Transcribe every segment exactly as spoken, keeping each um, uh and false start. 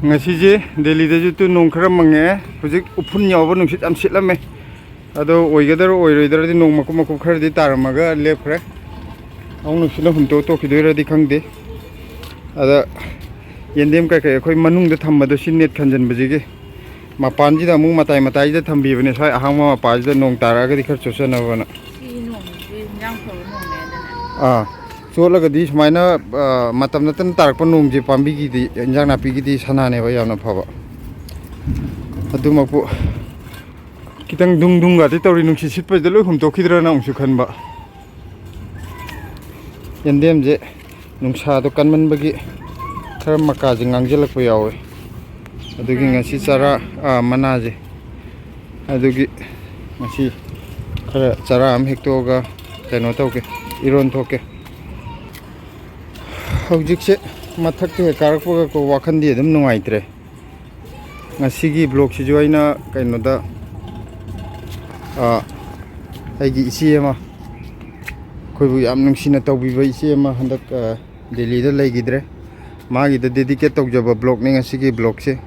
ꯉꯁꯤꯁꯦ ꯗꯦꯜꯂꯤꯗꯁꯨ ꯇꯨ ꯅꯣꯡ ꯈꯔ ꯃꯪꯉꯛꯑꯦ꯫ ꯍꯧꯖꯤꯛ ꯎꯐꯨꯟ ꯌꯥꯎꯕ ꯅꯨꯡꯁꯤꯠ ꯌꯥꯝ ꯁꯤꯠꯂꯝꯃꯦ꯫ ꯑꯗꯣ ꯑꯣꯏꯒꯗ꯭ꯔꯥ ꯑꯣꯏꯔꯣꯏꯗ꯭ꯔꯗꯤ ꯅꯣꯡ ꯃꯀꯨꯞ ꯃꯀꯨꯞ ꯈꯔꯗꯤ ꯇꯥꯔꯝꯃꯒ ꯂꯦꯞꯈ꯭ꯔꯦ꯫ ꯑꯃꯨꯛ ꯅꯨꯡꯁꯤꯠꯅ ꯍꯨꯝꯇꯣꯛꯑ ꯇꯣꯛꯈꯤꯗꯣꯏꯔꯗꯤ ꯈꯪꯗꯦ꯫ ꯑꯗ ꯌꯦꯟꯗꯦꯝ ꯀꯩꯀꯩ ꯑꯩꯈꯣꯏ ꯃꯅꯨꯡꯗ ꯊꯝꯕꯗꯣ ꯁꯤ ꯅꯦꯠ ꯈꯟꯖꯟꯕꯁꯤꯒꯤ ꯃꯄꯥꯟꯁꯤꯗ ꯑꯃꯨꯛ ꯃꯇꯥꯏ ꯃꯇꯥꯏꯁꯤꯗ ꯊꯝꯕꯤꯕꯅꯦ꯫ ꯁ꯭ꯋꯥꯏ ꯑꯍꯥꯡꯕ ꯃꯄꯥꯁꯤꯗ ꯅꯣꯡ ꯇꯥꯔꯛꯑꯒꯗꯤ ꯈꯔ ꯆꯣꯠꯆꯅꯕꯅ꯫ ꯁꯤ ꯅꯣꯡꯁꯤ ꯏꯟꯖꯥꯡ ꯐꯕ ꯅꯣꯡꯅꯦ ꯑꯗꯨꯅ꯫ ꯑꯥ, ꯆꯣꯠꯂꯒꯗꯤ ꯁꯨꯃꯥꯏꯅ, ꯑ, ꯃꯇꯝ ꯅꯠꯇꯅ ꯇꯥꯔꯛꯄ ꯅꯣꯡꯁꯦ ꯄꯥꯝꯕꯤꯒꯤꯗꯤ, ꯏꯟꯖꯥꯡ ꯅꯥꯄꯤꯒꯤꯗꯤ ꯁꯅꯥꯅꯦꯕ ꯌꯥꯝꯅ ꯐꯕ꯫ ꯑꯗꯨꯃꯛꯄꯨ ꯈꯤꯇꯪ ꯗꯨꯡ ꯗꯨꯡꯒꯗꯤ ꯇꯧꯔꯤ, ꯅꯨꯡꯁꯤꯠ ꯁꯤꯠꯄꯁꯤꯗ ꯂꯣꯏ ꯍꯨꯝꯇꯣꯛꯈꯤꯗ꯭ꯔꯅ ꯑꯃꯨꯛꯁꯨ ꯈꯟꯕ꯫ ꯌꯦꯟꯗꯦꯝꯁꯦ ꯅꯨꯡꯁꯥꯗꯣ ꯀꯟꯃꯟꯕꯒꯤ ꯈꯔ ꯃꯀꯥꯁꯦ ꯉꯥꯡꯁꯤꯜꯂꯛꯄ ꯌꯥꯎꯋꯦ꯫ ꯑꯗꯨꯒꯤ ꯉꯁꯤ ꯆꯔꯥ, ꯑꯥ, ꯃꯅꯥꯁꯦ, ꯑꯗꯨꯒꯤ ꯉꯁꯤ ꯈꯔ ꯆꯔꯥ ꯑꯃ ꯍꯦꯛꯇꯣꯛꯑꯒ ꯀꯩꯅꯣ ꯇꯧꯒꯦ, ꯏꯔꯣꯟ ꯊꯣꯛꯀꯦ꯫ ꯍꯧꯖꯤꯛꯁꯦ ꯃꯊꯛꯇ ꯍꯦꯛ ꯀꯥꯔꯛꯄꯒ ꯀꯣ ꯋꯥꯈꯜꯗꯤ ꯑꯗꯨꯝ ꯅꯨꯡꯉꯥꯏꯇ꯭ꯔꯦ꯫ ꯉꯁꯤꯒꯤ ꯕ꯭ꯂꯣꯛꯁꯤꯁꯨ ꯑꯩꯅ ꯀꯩꯅꯣꯗ, ꯑ, ꯑꯩꯒꯤ ꯏꯆꯦ ꯑꯃ, ꯑꯩꯈꯣꯏꯕꯨ ꯌꯥꯝ ꯅꯨꯡꯁꯤꯅ ꯇꯧꯕꯤꯕ ꯏꯆꯦ ꯑꯃ ꯍꯟꯗꯛ, ꯑ, ꯗꯦꯜꯂꯤꯗ ꯂꯩꯈꯤꯗ꯭ꯔꯦ꯫ ꯃꯥꯒꯤꯗ ꯗꯦꯗꯤꯀꯦꯠ ꯇꯧꯖꯕ ꯕ꯭ꯂꯣꯛꯅꯤ ꯉꯁꯤꯒꯤ ꯕ꯭ꯂꯣꯛꯁꯦ꯫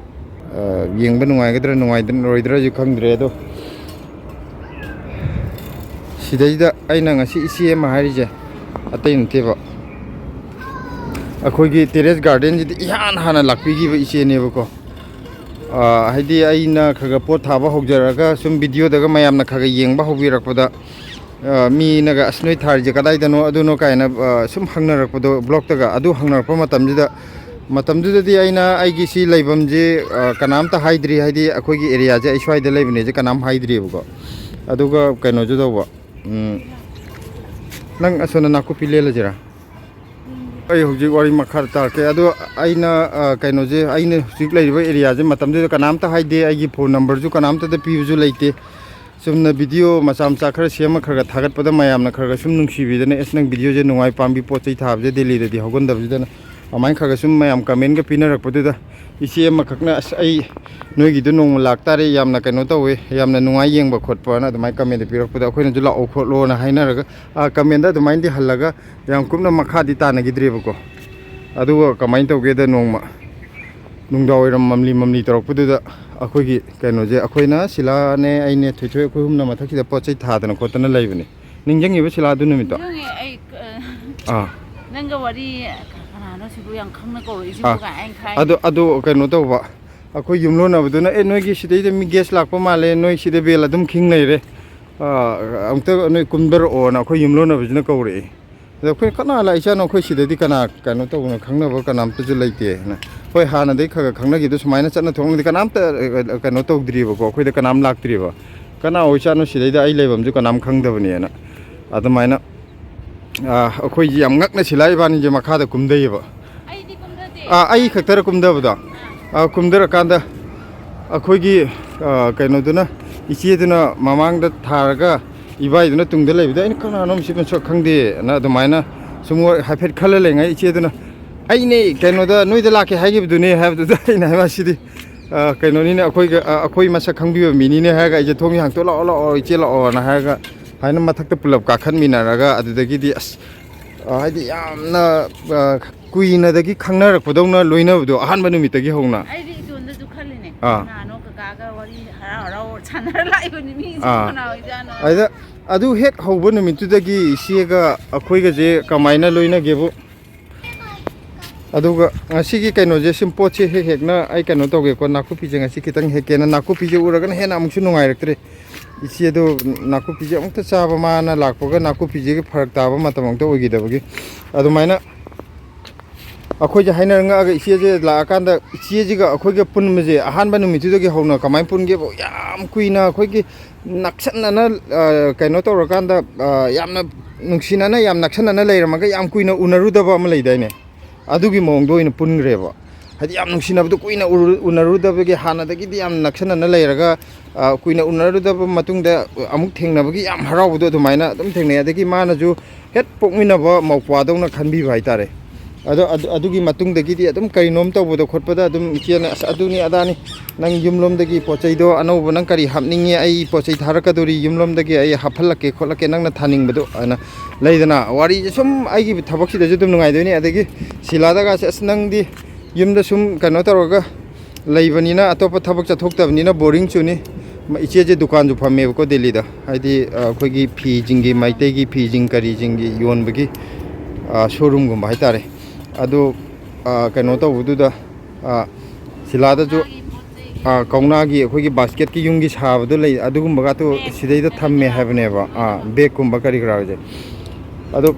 ꯑ, ꯌꯦꯡꯕ ꯅꯨꯡꯉꯥꯏꯒꯗ꯭ꯔꯥ ꯅꯨꯡꯉꯥꯏꯔꯣꯏꯗ꯭ꯔꯥꯁꯨ ꯈꯪꯗ꯭ꯔꯦ, ꯑꯗꯣ ꯁꯤꯗꯩꯗ ꯑꯩꯅ ꯉꯁꯤ ꯏꯆꯦ ꯑꯃ ꯍꯥꯏꯔꯤꯁꯦ ꯑꯇꯩ ꯅꯠꯇꯦꯕ, ꯑꯩꯈꯣꯏꯒꯤ ꯇꯦꯔꯦꯁ ꯒꯥꯔꯗꯦꯟꯁꯤꯗ ꯏꯍꯥꯟ ꯍꯥꯟꯅ ꯂꯥꯛꯄꯤꯈꯤꯕ ꯏꯆꯦꯅꯦꯕꯀꯣ꯫ ꯑ, ꯍꯥꯏꯗꯤ ꯑꯩꯅ ꯈꯔ ꯈꯔ ꯄꯣꯠ ꯊꯥꯕ ꯍꯧꯖꯔꯒ ꯁꯨꯝ ꯚꯤꯗꯤꯑꯣꯗꯒ ꯃꯌꯥꯝꯅ ꯈꯔ ꯈꯔ ꯌꯦꯡꯕ ꯍꯧꯕꯤꯔꯛꯄꯗ, ꯑ, ꯃꯤꯅꯒ "ꯑꯁ, ꯅꯣꯏ ꯊꯥꯔꯤꯁꯦ ꯀꯗꯥꯏꯗꯅꯣ ꯑꯗꯨꯅꯣ?" ꯀꯥꯏꯅ, ꯑ, ꯁꯨꯝ ꯍꯪꯅꯔꯛꯄꯗꯣ ꯕ꯭ꯂꯣꯛꯇꯒ, ꯑꯗꯨ ꯍꯪꯅꯔꯛꯄ ꯃꯇꯝꯁꯤꯗ, ꯃꯇꯝꯗꯨꯗꯗꯤ ꯑꯩꯅ ꯑꯩꯒꯤ ꯁꯤ ꯂꯩꯐꯝꯁꯦ, ꯑ, ꯀꯅꯥꯝꯇ ꯍꯥꯏꯗ꯭ꯔꯤ, ꯍꯥꯏꯗꯤ ꯑꯩꯈꯣꯏꯒꯤ ꯑꯦꯔꯤꯌꯥꯁꯦ ꯑꯩ ꯁ꯭ꯋꯥꯏꯗ ꯂꯩꯕꯅꯦꯁꯦ ꯀꯅꯥꯝ ꯍꯥꯏꯗ꯭ꯔꯤꯕꯀꯣ꯫ ꯑꯗꯨꯒ ꯀꯩꯅꯣꯁꯨ ꯇꯧꯕ, ꯎꯝ, ꯅꯪ ꯑꯁꯣꯝꯗ ꯅꯥꯀꯨꯞꯄꯤ ꯂꯦꯜꯂꯁꯤꯔꯥ? ꯑꯩ ꯍꯧꯖꯤꯛ ꯋꯥꯔꯤ ꯃꯈꯥ ꯇꯥꯔꯛꯀꯦ꯫ ꯑꯗꯣ ꯑꯩꯅ, ꯑ, ꯀꯩꯅꯣꯁꯦ, ꯑꯩꯅ ꯍꯧꯖꯤꯛ ꯂꯩꯔꯤꯕ ꯑꯦꯔꯤꯌꯥꯁꯦ ꯃꯇꯝꯗꯨꯗ ꯀꯅꯥꯝꯇ ꯍꯥꯏꯗꯦ, ꯑꯩꯒꯤ ꯐꯣꯟ ꯅꯝꯕꯔꯁꯨ ꯀꯅꯥꯝꯇꯗ ꯄꯤꯕꯁꯨ ꯂꯩꯇꯦ꯫ ꯆꯨꯝꯅ ꯚꯤꯗꯤꯑꯣ ꯃꯆꯥ ꯃꯆꯥ ꯈꯔ ꯁꯦꯝꯃ ꯈꯔ ꯈꯔ ꯊꯥꯒꯠꯄꯗ ꯃꯌꯥꯝꯅ ꯈꯔ ꯈꯔ ꯁꯨꯝ ꯅꯨꯡꯁꯤꯕꯤꯗꯅ, "ꯑꯦꯁ, ꯅꯪ ꯚꯤꯗꯤꯑꯣꯁꯦ ꯅꯨꯡꯉꯥꯏ, ꯄꯥꯝꯕꯤ ꯄꯣꯠ ꯆꯩ ꯊꯥꯕꯁꯦ ꯗꯦꯜꯂꯤꯗꯗꯤ ꯍꯧꯒꯟꯗꯕꯁꯤꯗꯅ", ꯑꯗꯨꯃꯥꯏꯅ ꯈꯔ ꯈꯔ ꯁꯨꯝ ꯃꯌꯥꯝ ꯀꯃꯦꯟꯒ ꯄꯤꯅꯔꯛꯄꯗꯨꯗ ꯏꯆꯦ ꯑꯃꯈꯛꯅ, "ꯑꯁ, ꯑꯩ ꯅꯣꯏꯒꯤꯗꯣ ꯅꯣꯡꯃ ꯂꯥꯛꯇꯥꯔꯦ, ꯌꯥꯝꯅ ꯀꯩꯅꯣ ꯇꯧꯋꯦ, ꯌꯥꯝꯅ ꯅꯨꯡꯉꯥꯏ ꯌꯦꯡꯕ ꯈꯣꯠꯄꯅ", ꯑꯗꯨꯃꯥꯏꯅ ꯀꯃꯦꯟꯗ ꯄꯤꯔꯛꯄꯗ ꯑꯩꯈꯣꯏꯅꯁꯨ "ꯂꯥꯛꯑꯣ ꯈꯣꯠꯂꯣꯅ" ꯍꯥꯏꯅꯔꯒ, ꯑ, ꯀꯃꯦꯟꯗ ꯑꯗꯨꯃꯥꯏꯅꯗꯤ ꯍꯜꯂꯒ ꯌꯥꯝ ꯀꯨꯞꯅ ꯃꯈꯥꯗꯤ ꯇꯥꯅꯈꯤꯗ꯭ꯔꯦꯕꯀꯣ꯫ ꯑꯗꯨꯒ ꯀꯃꯥꯏꯅ ꯇꯧꯒꯦꯗ, ꯅꯣꯡꯃ ꯅꯨꯡꯗꯥꯡ ꯋꯥꯏꯔꯝ ꯃꯝꯂꯤ ꯃꯝꯂꯤ ꯇꯧꯔꯛꯄꯗꯨꯗ ꯑꯩꯈꯣꯏꯒꯤ ꯀꯩꯅꯣꯁꯦ, ꯑꯩꯈꯣꯏꯅ, ꯁꯤꯂꯥꯅꯦ, ꯑꯩꯅꯦ, ꯊꯣꯏꯊꯣꯏ, ꯑꯩꯈꯣꯏ ꯑꯍꯨꯝꯅ ꯃꯊꯛꯁꯤꯗ ꯄꯣꯠ ꯆꯩ ꯊꯥꯗꯅ ꯈꯣꯠꯇꯅ ꯂꯩꯕꯅꯤ꯫ ꯅꯤꯡꯁꯤꯡꯉꯤꯕ ꯁꯤꯂꯥ ꯑꯗꯨ ꯅꯨꯃꯤꯠꯇꯣ? ꯅꯤꯡꯁꯤꯡꯉꯦ꯫ ꯑꯩ ꯑ, ꯑꯥ꯫ ꯅꯪꯒ ꯋꯥꯔꯤ, "ꯀꯅꯥꯅꯣ ꯁꯤꯕꯨ ꯌꯥꯝ ꯈꯪꯅ ꯀꯧꯔꯛꯏꯁꯤꯕꯨ?" ꯑꯥ꯫ ꯀꯥꯏꯅ ꯑꯩꯅ ꯈꯥꯏ꯫ ꯑꯗꯣ, ꯑꯗꯣ ꯀꯩꯅꯣ ꯇꯧꯕ, ꯑꯩꯈꯣꯏ ꯌꯨꯝꯂꯣꯟꯅꯕꯗꯨꯅ, "ꯑꯦ, ꯅꯣꯏꯒꯤ ꯁꯤꯗꯩꯗ ꯃꯤ ꯒꯦꯁ ꯂꯥꯛꯄ ꯃꯥꯜꯂꯦ, ꯅꯣꯏ ꯁꯤꯗ ꯕꯦꯜ ꯑꯗꯨꯝ ꯈꯤꯡ ꯂꯩꯔꯦ, ꯑꯥ, ꯑꯃꯨꯛꯇ ꯅꯣꯏ ꯀꯨꯝꯊꯔꯛꯑꯣꯅ" ꯑꯩꯈꯣꯏ ꯌꯨꯝꯂꯣꯟꯅꯕꯁꯤꯅ ꯀꯧꯔꯛꯑꯦ꯫ ꯑꯗꯣ ꯑꯩꯈꯣꯏꯅ, "ꯀꯅꯥ ꯂꯥꯛꯏꯖꯥꯠꯅꯣ? ꯑꯩꯈꯣꯏ ꯁꯤꯗꯗꯤ ꯀꯅꯥ ꯀꯩꯅꯣ ꯇꯧꯕꯅꯣ, ꯈꯪꯅꯕ ꯀꯅꯥꯝꯇꯁꯨ ꯂꯩꯇꯦꯅ"꯫ ꯍꯣꯏ, ꯍꯥꯟꯅꯗꯩ ꯈꯔ ꯈꯔ ꯈꯪꯅꯈꯤꯕꯗꯣ, ꯁꯨꯃꯥꯏꯅ ꯆꯠꯅ ꯊꯣꯛꯅꯗꯤ ꯀꯅꯥꯝꯇ, ꯑ, ꯀꯩꯅꯣ ꯇꯧꯗ꯭ꯔꯤꯕꯀꯣ, ꯑꯩꯈꯣꯏꯗ ꯀꯅꯥꯝ ꯂꯥꯛꯇ꯭ꯔꯤꯕ꯫ "ꯀꯅꯥ ꯑꯣꯏꯖꯥꯠꯅꯣ ꯁꯤꯗꯩꯗ? ꯑꯩ ꯂꯩꯐꯝꯁꯨ ꯀꯅꯥꯝ ꯈꯪꯗꯕꯅꯦꯅ"꯫ ꯑꯗꯨꯃꯥꯏꯅ, ꯑ, ꯑꯩꯈꯣꯏꯁꯦ ꯌꯥꯝ ꯉꯛꯅ ꯁꯤꯂꯥ ꯏꯕꯥꯅꯤꯁꯦ ꯃꯈꯥꯗ ꯀꯨꯝꯊꯩꯌꯦꯕ꯫ ꯑꯩꯗꯤ ꯀꯨꯝꯊꯗꯦ꯫ ꯑ, ꯑꯩ ꯈꯛꯇꯔ ꯀꯨꯝꯊꯕꯗꯣ? ꯑꯥ꯫ ꯑ, ꯀꯨꯝꯊꯔꯀꯥꯟꯗ ꯑꯩꯈꯣꯏꯒꯤ, ꯑ, ꯀꯩꯅꯣꯗꯨꯅ, ꯏꯆꯦꯗꯨꯅ ꯃꯃꯥꯡꯗ ꯊꯥꯔꯒ ꯏꯕꯥꯏꯗꯨꯅ ꯇꯨꯡꯗ ꯂꯩꯕꯗ, ꯑꯩꯅ, "ꯀꯅꯥꯅꯣ ꯁꯤ ꯃꯁꯛ ꯈꯪꯗꯦꯅ" ꯑꯗꯨꯃꯥꯏꯅ ꯁꯨꯝ ꯍꯥꯏꯐꯦꯠ ꯈꯜꯂ ꯂꯩꯉꯩ, ꯏꯆꯦꯗꯨꯅ, "ꯑꯩꯅꯦ, ꯀꯩꯅꯣꯗ ꯅꯣꯏꯗ ꯂꯥꯛꯀꯦ ꯍꯥꯏꯈꯤꯕꯗꯨꯅꯦ" ꯍꯥꯏꯕꯗꯨꯗ ꯑꯩꯅ ꯍꯥꯏꯕ, "ꯁꯤꯗꯤ, ꯑ, ꯀꯩꯅꯣꯅꯤꯅꯦ, ꯑꯩꯈꯣꯏꯒ, ꯑ, ꯑꯩꯈꯣꯏ ꯃꯁꯛ ꯈꯪꯕꯤꯕ ꯃꯤꯅꯤꯅꯦ" ꯍꯥꯏꯔꯒ, ꯑꯩꯁꯦ ꯊꯣꯡꯒꯤ ꯍꯥꯡꯇꯣꯛ, "ꯂꯥꯛꯑꯣ, ꯂꯥꯛꯑꯣ, ꯏꯆꯦ ꯂꯥꯛꯑꯣꯅ" ꯍꯥꯏꯔꯒ, ꯍꯥꯏꯅ ꯃꯊꯛꯇ ꯄꯨꯂꯞ ꯀꯥꯈꯠꯃꯤꯟꯅꯔꯒ, ꯑꯗꯨꯗꯒꯤꯗꯤ ꯑꯁ, ꯑ, ꯍꯥꯏꯗꯤ ꯌꯥꯝꯅ, ꯑ, ꯀꯨꯏꯅꯗꯒꯤ ꯈꯪꯅꯔꯛꯄꯗꯧꯅ ꯂꯣꯏꯅꯕꯗꯣ, ꯑꯍꯥꯟꯕ ꯅꯨꯃꯤꯠꯇꯒꯤ ꯍꯧꯅ꯫ ꯑꯩꯗꯤ ꯏꯇꯣꯟꯗꯁꯨ ꯈꯜꯂꯤꯅꯦ꯫ ꯑꯥ꯫ ꯀꯅꯥꯅꯣ ꯀꯀꯥꯒ ꯋꯥꯔꯤ ꯍꯔꯥꯎ ꯍꯔꯥꯎ ꯁꯥꯟꯅꯔ ꯂꯥꯛꯏꯕꯅꯤ ꯃꯤꯁꯦ꯫ ꯑꯥ꯫ ꯀꯅꯥ ꯑꯣꯏꯖꯥꯠꯅꯣ? ꯑꯗ ꯑꯗꯨ ꯍꯦꯛ ꯍꯧꯕ ꯅꯨꯃꯤꯠꯇꯨꯗꯒꯤ ꯏꯆꯦꯒ ꯑꯩꯈꯣꯏꯒꯁꯦ ꯀꯃꯥꯏꯅ ꯂꯣꯏꯅꯒꯦꯕꯨ? ꯑꯗꯨꯒ ꯉꯁꯤꯒꯤ ꯀꯩꯅꯣꯁꯦ, ꯁꯨꯝ ꯄꯣꯠꯁꯦ ꯍꯦꯛ ꯍꯦꯛꯅ ꯑꯩ ꯀꯩꯅꯣ ꯇꯧꯒꯦꯀꯣ, ꯅꯥꯀꯨꯞꯄꯤꯁꯦ ꯉꯁꯤ ꯈꯤꯇꯪ ꯍꯦꯛꯀꯦꯅ, ꯅꯥꯀꯨꯞꯄꯤꯁꯦ ꯎꯔꯒꯅ ꯍꯦꯟꯅ ꯑꯃꯨꯛꯁꯨ ꯅꯨꯡꯉꯥꯏꯔꯛꯇ꯭ꯔꯦ꯫ ꯏꯆꯦꯗꯣ ꯅꯥꯀꯨꯞꯄꯤꯁꯦ ꯑꯃꯨꯛꯇ ꯆꯥꯕ, ꯃꯥꯅ ꯂꯥꯛꯄꯒ ꯅꯥꯀꯨꯞꯄꯤꯁꯤꯒ ꯐꯔꯛ ꯇꯥꯕ ꯃꯇꯝ ꯑꯃꯨꯛꯇ ꯑꯣꯏꯈꯤꯗꯕꯒꯤ꯫ ꯑꯗꯨꯃꯥꯏꯅ ꯑꯩꯈꯣꯏꯁꯦ ꯍꯥꯏꯅꯔ ꯉꯛꯑꯒ, ꯏꯆꯦꯁꯦ ꯂꯥꯛꯑꯀꯥꯟꯗ, ꯏꯆꯦꯁꯤꯒ ꯑꯩꯈꯣꯏꯒ ꯄꯨꯟꯕꯁꯦ ꯑꯍꯥꯟꯕ ꯅꯨꯃꯤꯠꯇꯨꯗꯒꯤ ꯍꯧꯅ ꯀꯃꯥꯏꯅ ꯄꯨꯟꯒꯦꯕꯨ, ꯌꯥꯝ ꯀꯨꯏꯅ ꯑꯩꯈꯣꯏꯒꯤ ꯅꯛꯁꯟꯅꯅ, ꯑ, ꯀꯩꯅꯣ ꯇꯧꯔꯀꯥꯟꯗ, ꯑ, ꯌꯥꯝꯅ ꯅꯨꯡꯁꯤꯅꯅ, ꯌꯥꯝ ꯅꯛꯁꯟꯅꯅ ꯂꯩꯔꯝꯃꯒ ꯌꯥꯝ ꯀꯨꯏꯅ ꯎꯅꯔꯨꯗꯕ ꯑꯃ ꯂꯩꯗꯥꯏꯅꯦ? ꯑꯗꯨꯒꯤ ꯃꯑꯣꯡꯗ ꯑꯣꯏꯅ ꯄꯨꯟꯈ꯭ꯔꯦꯕ꯫ ꯍꯥꯏꯗꯤ ꯌꯥꯝ ꯅꯨꯡꯁꯤꯅꯕꯗꯣ ꯀꯨꯏꯅ ꯎꯔꯨ-, ꯎꯅꯔꯨꯗꯕꯒꯤ, ꯍꯥꯟꯅꯗꯒꯤꯗꯤ ꯌꯥꯝ ꯅꯛꯁꯟꯅꯅ ꯂꯩꯔꯒ, ꯑ, ꯀꯨꯏꯅ ꯎꯅꯔꯨꯗꯕ ꯃꯇꯨꯡꯗ ꯑꯃꯨꯛ ꯊꯦꯡꯅꯕꯒꯤ ꯌꯥꯝ ꯍꯔꯥꯎꯕꯗꯣ ꯑꯗꯨꯃꯥꯏꯅ ꯑꯗꯨꯝ ꯊꯦꯡꯅꯩ꯫ ꯑꯗꯒꯤ ꯃꯥꯅꯁꯨ ꯍꯦꯛ ꯄꯣꯛꯃꯤꯟꯅꯕ ꯃꯧꯄ꯭ꯋꯥꯗꯧꯅ ꯈꯟꯕꯤꯕ ꯍꯥꯏꯇꯥꯔꯦ꯫ ꯑꯗꯣ ꯑꯗꯨ, ꯑꯗꯨꯒꯤ ꯃꯇꯨꯡꯗꯒꯤꯗꯤ ꯑꯗꯨꯝ ꯀꯔꯤꯅꯣꯝ ꯇꯧꯕꯗ ꯈꯣꯠꯄꯗ ꯑꯗꯨꯝ ꯏꯆꯦꯅ, "ꯑꯁ, ꯑꯗꯨꯅꯤ ꯑꯗꯥꯅꯤ, ꯅꯪ ꯌꯨꯝꯂꯣꯝꯗꯒꯤ ꯄꯣꯠ ꯆꯩꯗꯣ ꯑꯅꯧꯕ ꯅꯪ ꯀꯔꯤ ꯍꯥꯞꯅꯤꯡꯉꯤ, ꯑꯩ ꯄꯣꯠ ꯆꯩ ꯊꯥꯔꯛꯀꯗꯣꯔꯤ, ꯌꯨꯝꯂꯣꯝꯗꯒꯤ ꯑꯩ ꯍꯥꯞꯍꯜꯂꯛꯀꯦ ꯈꯣꯠꯂꯛꯀꯦ, ꯅꯪꯅ ꯊꯥꯅꯤꯡꯕꯗꯣ", ꯍꯥꯏꯅ ꯂꯩꯗꯅ, ꯋꯥꯔꯤꯁꯦ ꯁꯨꯝ ꯑꯩꯒꯤ ꯊꯕꯛꯁꯤꯗꯁꯨ ꯑꯗꯨꯝ ꯅꯨꯡꯉꯥꯏꯗꯣꯏꯅꯤ꯫ ꯑꯗꯒꯤ ꯁꯤꯂꯥꯗꯒꯁꯦ, "ꯑꯁ, ꯅꯪꯗꯤ ꯌꯨꯝꯗ ꯁꯨꯝ ꯀꯩꯅꯣ ꯇꯧꯔꯒ ꯂꯩꯕꯅꯤꯅ, ꯑꯇꯣꯞꯄ ꯊꯕꯛ ꯆꯠꯊꯣꯛꯇꯕꯅꯤꯅ ꯕꯣꯔꯤꯡ ꯆꯨꯅꯤ꯫ ꯏꯆꯦꯁꯦ ꯗꯨꯀꯥꯟꯁꯨ ꯐꯝꯃꯦꯕꯀꯣ ꯗꯦꯜꯂꯤꯗ, ꯍꯥꯏꯗꯤ, ꯑ, ꯑꯩꯈꯣꯏꯒꯤ ꯐꯤꯁꯤꯡꯒꯤ, ꯃꯩꯇꯩꯒꯤ ꯐꯤꯁꯤꯡ ꯀꯔꯤꯁꯤꯡꯒꯤ ꯌꯣꯟꯕꯒꯤ, ꯑ, ꯁꯣꯔꯨꯝꯒꯨꯝꯕ ꯍꯥꯏꯇꯥꯔꯦ꯫ ꯑꯗꯨ, ꯑ, ꯀꯩꯅꯣ ꯇꯧꯕꯗꯨꯗ, ꯑ, ꯁꯤꯂꯥꯗꯁꯨ, ꯑ, ꯀꯧꯅꯥꯒꯤ ꯑꯩꯈꯣꯏꯒꯤ ꯕꯥꯁꯀꯦꯠꯀꯤ ꯌꯨꯝꯒꯤ ꯁꯥꯕꯗꯣ ꯂꯩ, ꯑꯗꯨꯒꯨꯝꯕꯒ ꯇꯨ ꯁꯤꯗꯩꯗ ꯊꯝꯃꯦ ꯍꯥꯏꯕꯅꯦꯕ꯫ ꯑꯥ, ꯕꯦꯒꯀꯨꯝꯕ ꯀꯔꯤ ꯀꯔꯥꯁꯦ꯫ ꯑꯗꯣ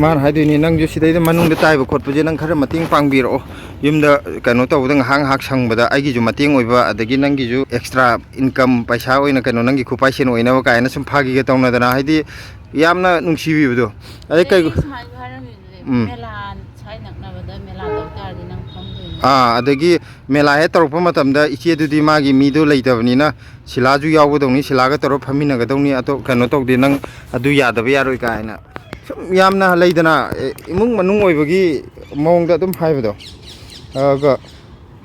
ꯃꯥꯅ ꯍꯥꯏꯗꯣꯏꯅꯤ, "ꯅꯪꯁꯨ ꯁꯤꯗꯩꯗ ꯃꯅꯨꯡꯗ ꯇꯥꯏꯕ ꯈꯣꯠꯄꯁꯦ ꯅꯪ ꯈꯔ ꯃꯇꯦꯡ ꯄꯥꯡꯕꯤꯔꯛꯑꯣ, ꯌꯨꯝꯗ ꯀꯩꯅꯣ ꯇꯧꯕꯗ ꯉꯥꯏꯍꯥꯛ ꯉꯥꯏꯍꯥꯛ ꯁꯪꯕꯗ ꯑꯩꯒꯤꯁꯨ ꯃꯇꯦꯡ ꯑꯣꯏꯕ, ꯑꯗꯒꯤ ꯅꯪꯒꯤꯁꯨ ꯑꯦꯛꯁꯇ꯭ꯔꯥ ꯏꯟꯀꯝ, ꯄꯩꯁꯥ ꯑꯣꯏꯅ ꯀꯩꯅꯣ, ꯅꯪꯒꯤ ꯈꯨꯠꯄꯥꯏꯁꯦꯟ ꯑꯣꯏꯅꯕ" ꯀꯥꯏꯅ ꯁꯨꯝ ꯐꯥꯒꯤꯒ ꯇꯧꯅꯗꯅ, ꯍꯥꯏꯗꯤ ꯌꯥꯝꯅ ꯅꯨꯡꯁꯤꯕꯤꯕꯗꯣ꯫ ꯑꯗꯩ ꯀꯩ ꯑꯩ ꯁꯨꯃꯥꯏꯅ ꯍꯥꯏꯔꯝꯃꯤꯗꯨꯗꯤ, ꯎꯝ꯫ ꯃꯦꯂꯥ ꯁ꯭ꯋꯥꯏ ꯅꯛꯅꯕꯗ ꯃꯦꯂꯥ ꯇꯧ ꯇꯥꯔꯗꯤ ꯅꯪ ꯐꯝꯗꯣꯏꯅꯦ꯫ ꯑꯥ, ꯑꯗꯒꯤ ꯃꯦꯂꯥ ꯍꯦꯛ ꯇꯧꯔꯛꯄ ꯃꯇꯝꯗ ꯏꯆꯦꯗꯨꯗꯤ ꯃꯥꯒꯤ ꯃꯤꯗꯣ ꯂꯩꯇꯕꯅꯤꯅ ꯁꯤꯂꯥꯁꯨ ꯌꯥꯎꯒꯗꯧꯅꯤ, ꯁꯤꯂꯥꯒ ꯇꯧꯔ ꯐꯝꯃꯤꯟꯅꯒꯗꯧꯅꯤ, ꯑꯇꯣꯞ ꯀꯩꯅꯣ ꯇꯧꯗꯦ, ꯅꯪ ꯑꯗꯨ ꯌꯥꯗꯕ ꯌꯥꯔꯣꯏ ꯀꯥꯏꯅ ꯁꯨꯝ ꯌꯥꯝꯅ ꯂꯩꯗꯅ, ꯑꯦ, ꯏꯃꯨꯡ ꯃꯅꯨꯡ ꯑꯣꯏꯕꯒꯤ ꯃꯑꯣꯡꯗ ꯑꯗꯨꯝ ꯍꯥꯏꯕꯗꯣ꯫ ꯑꯗꯨꯒ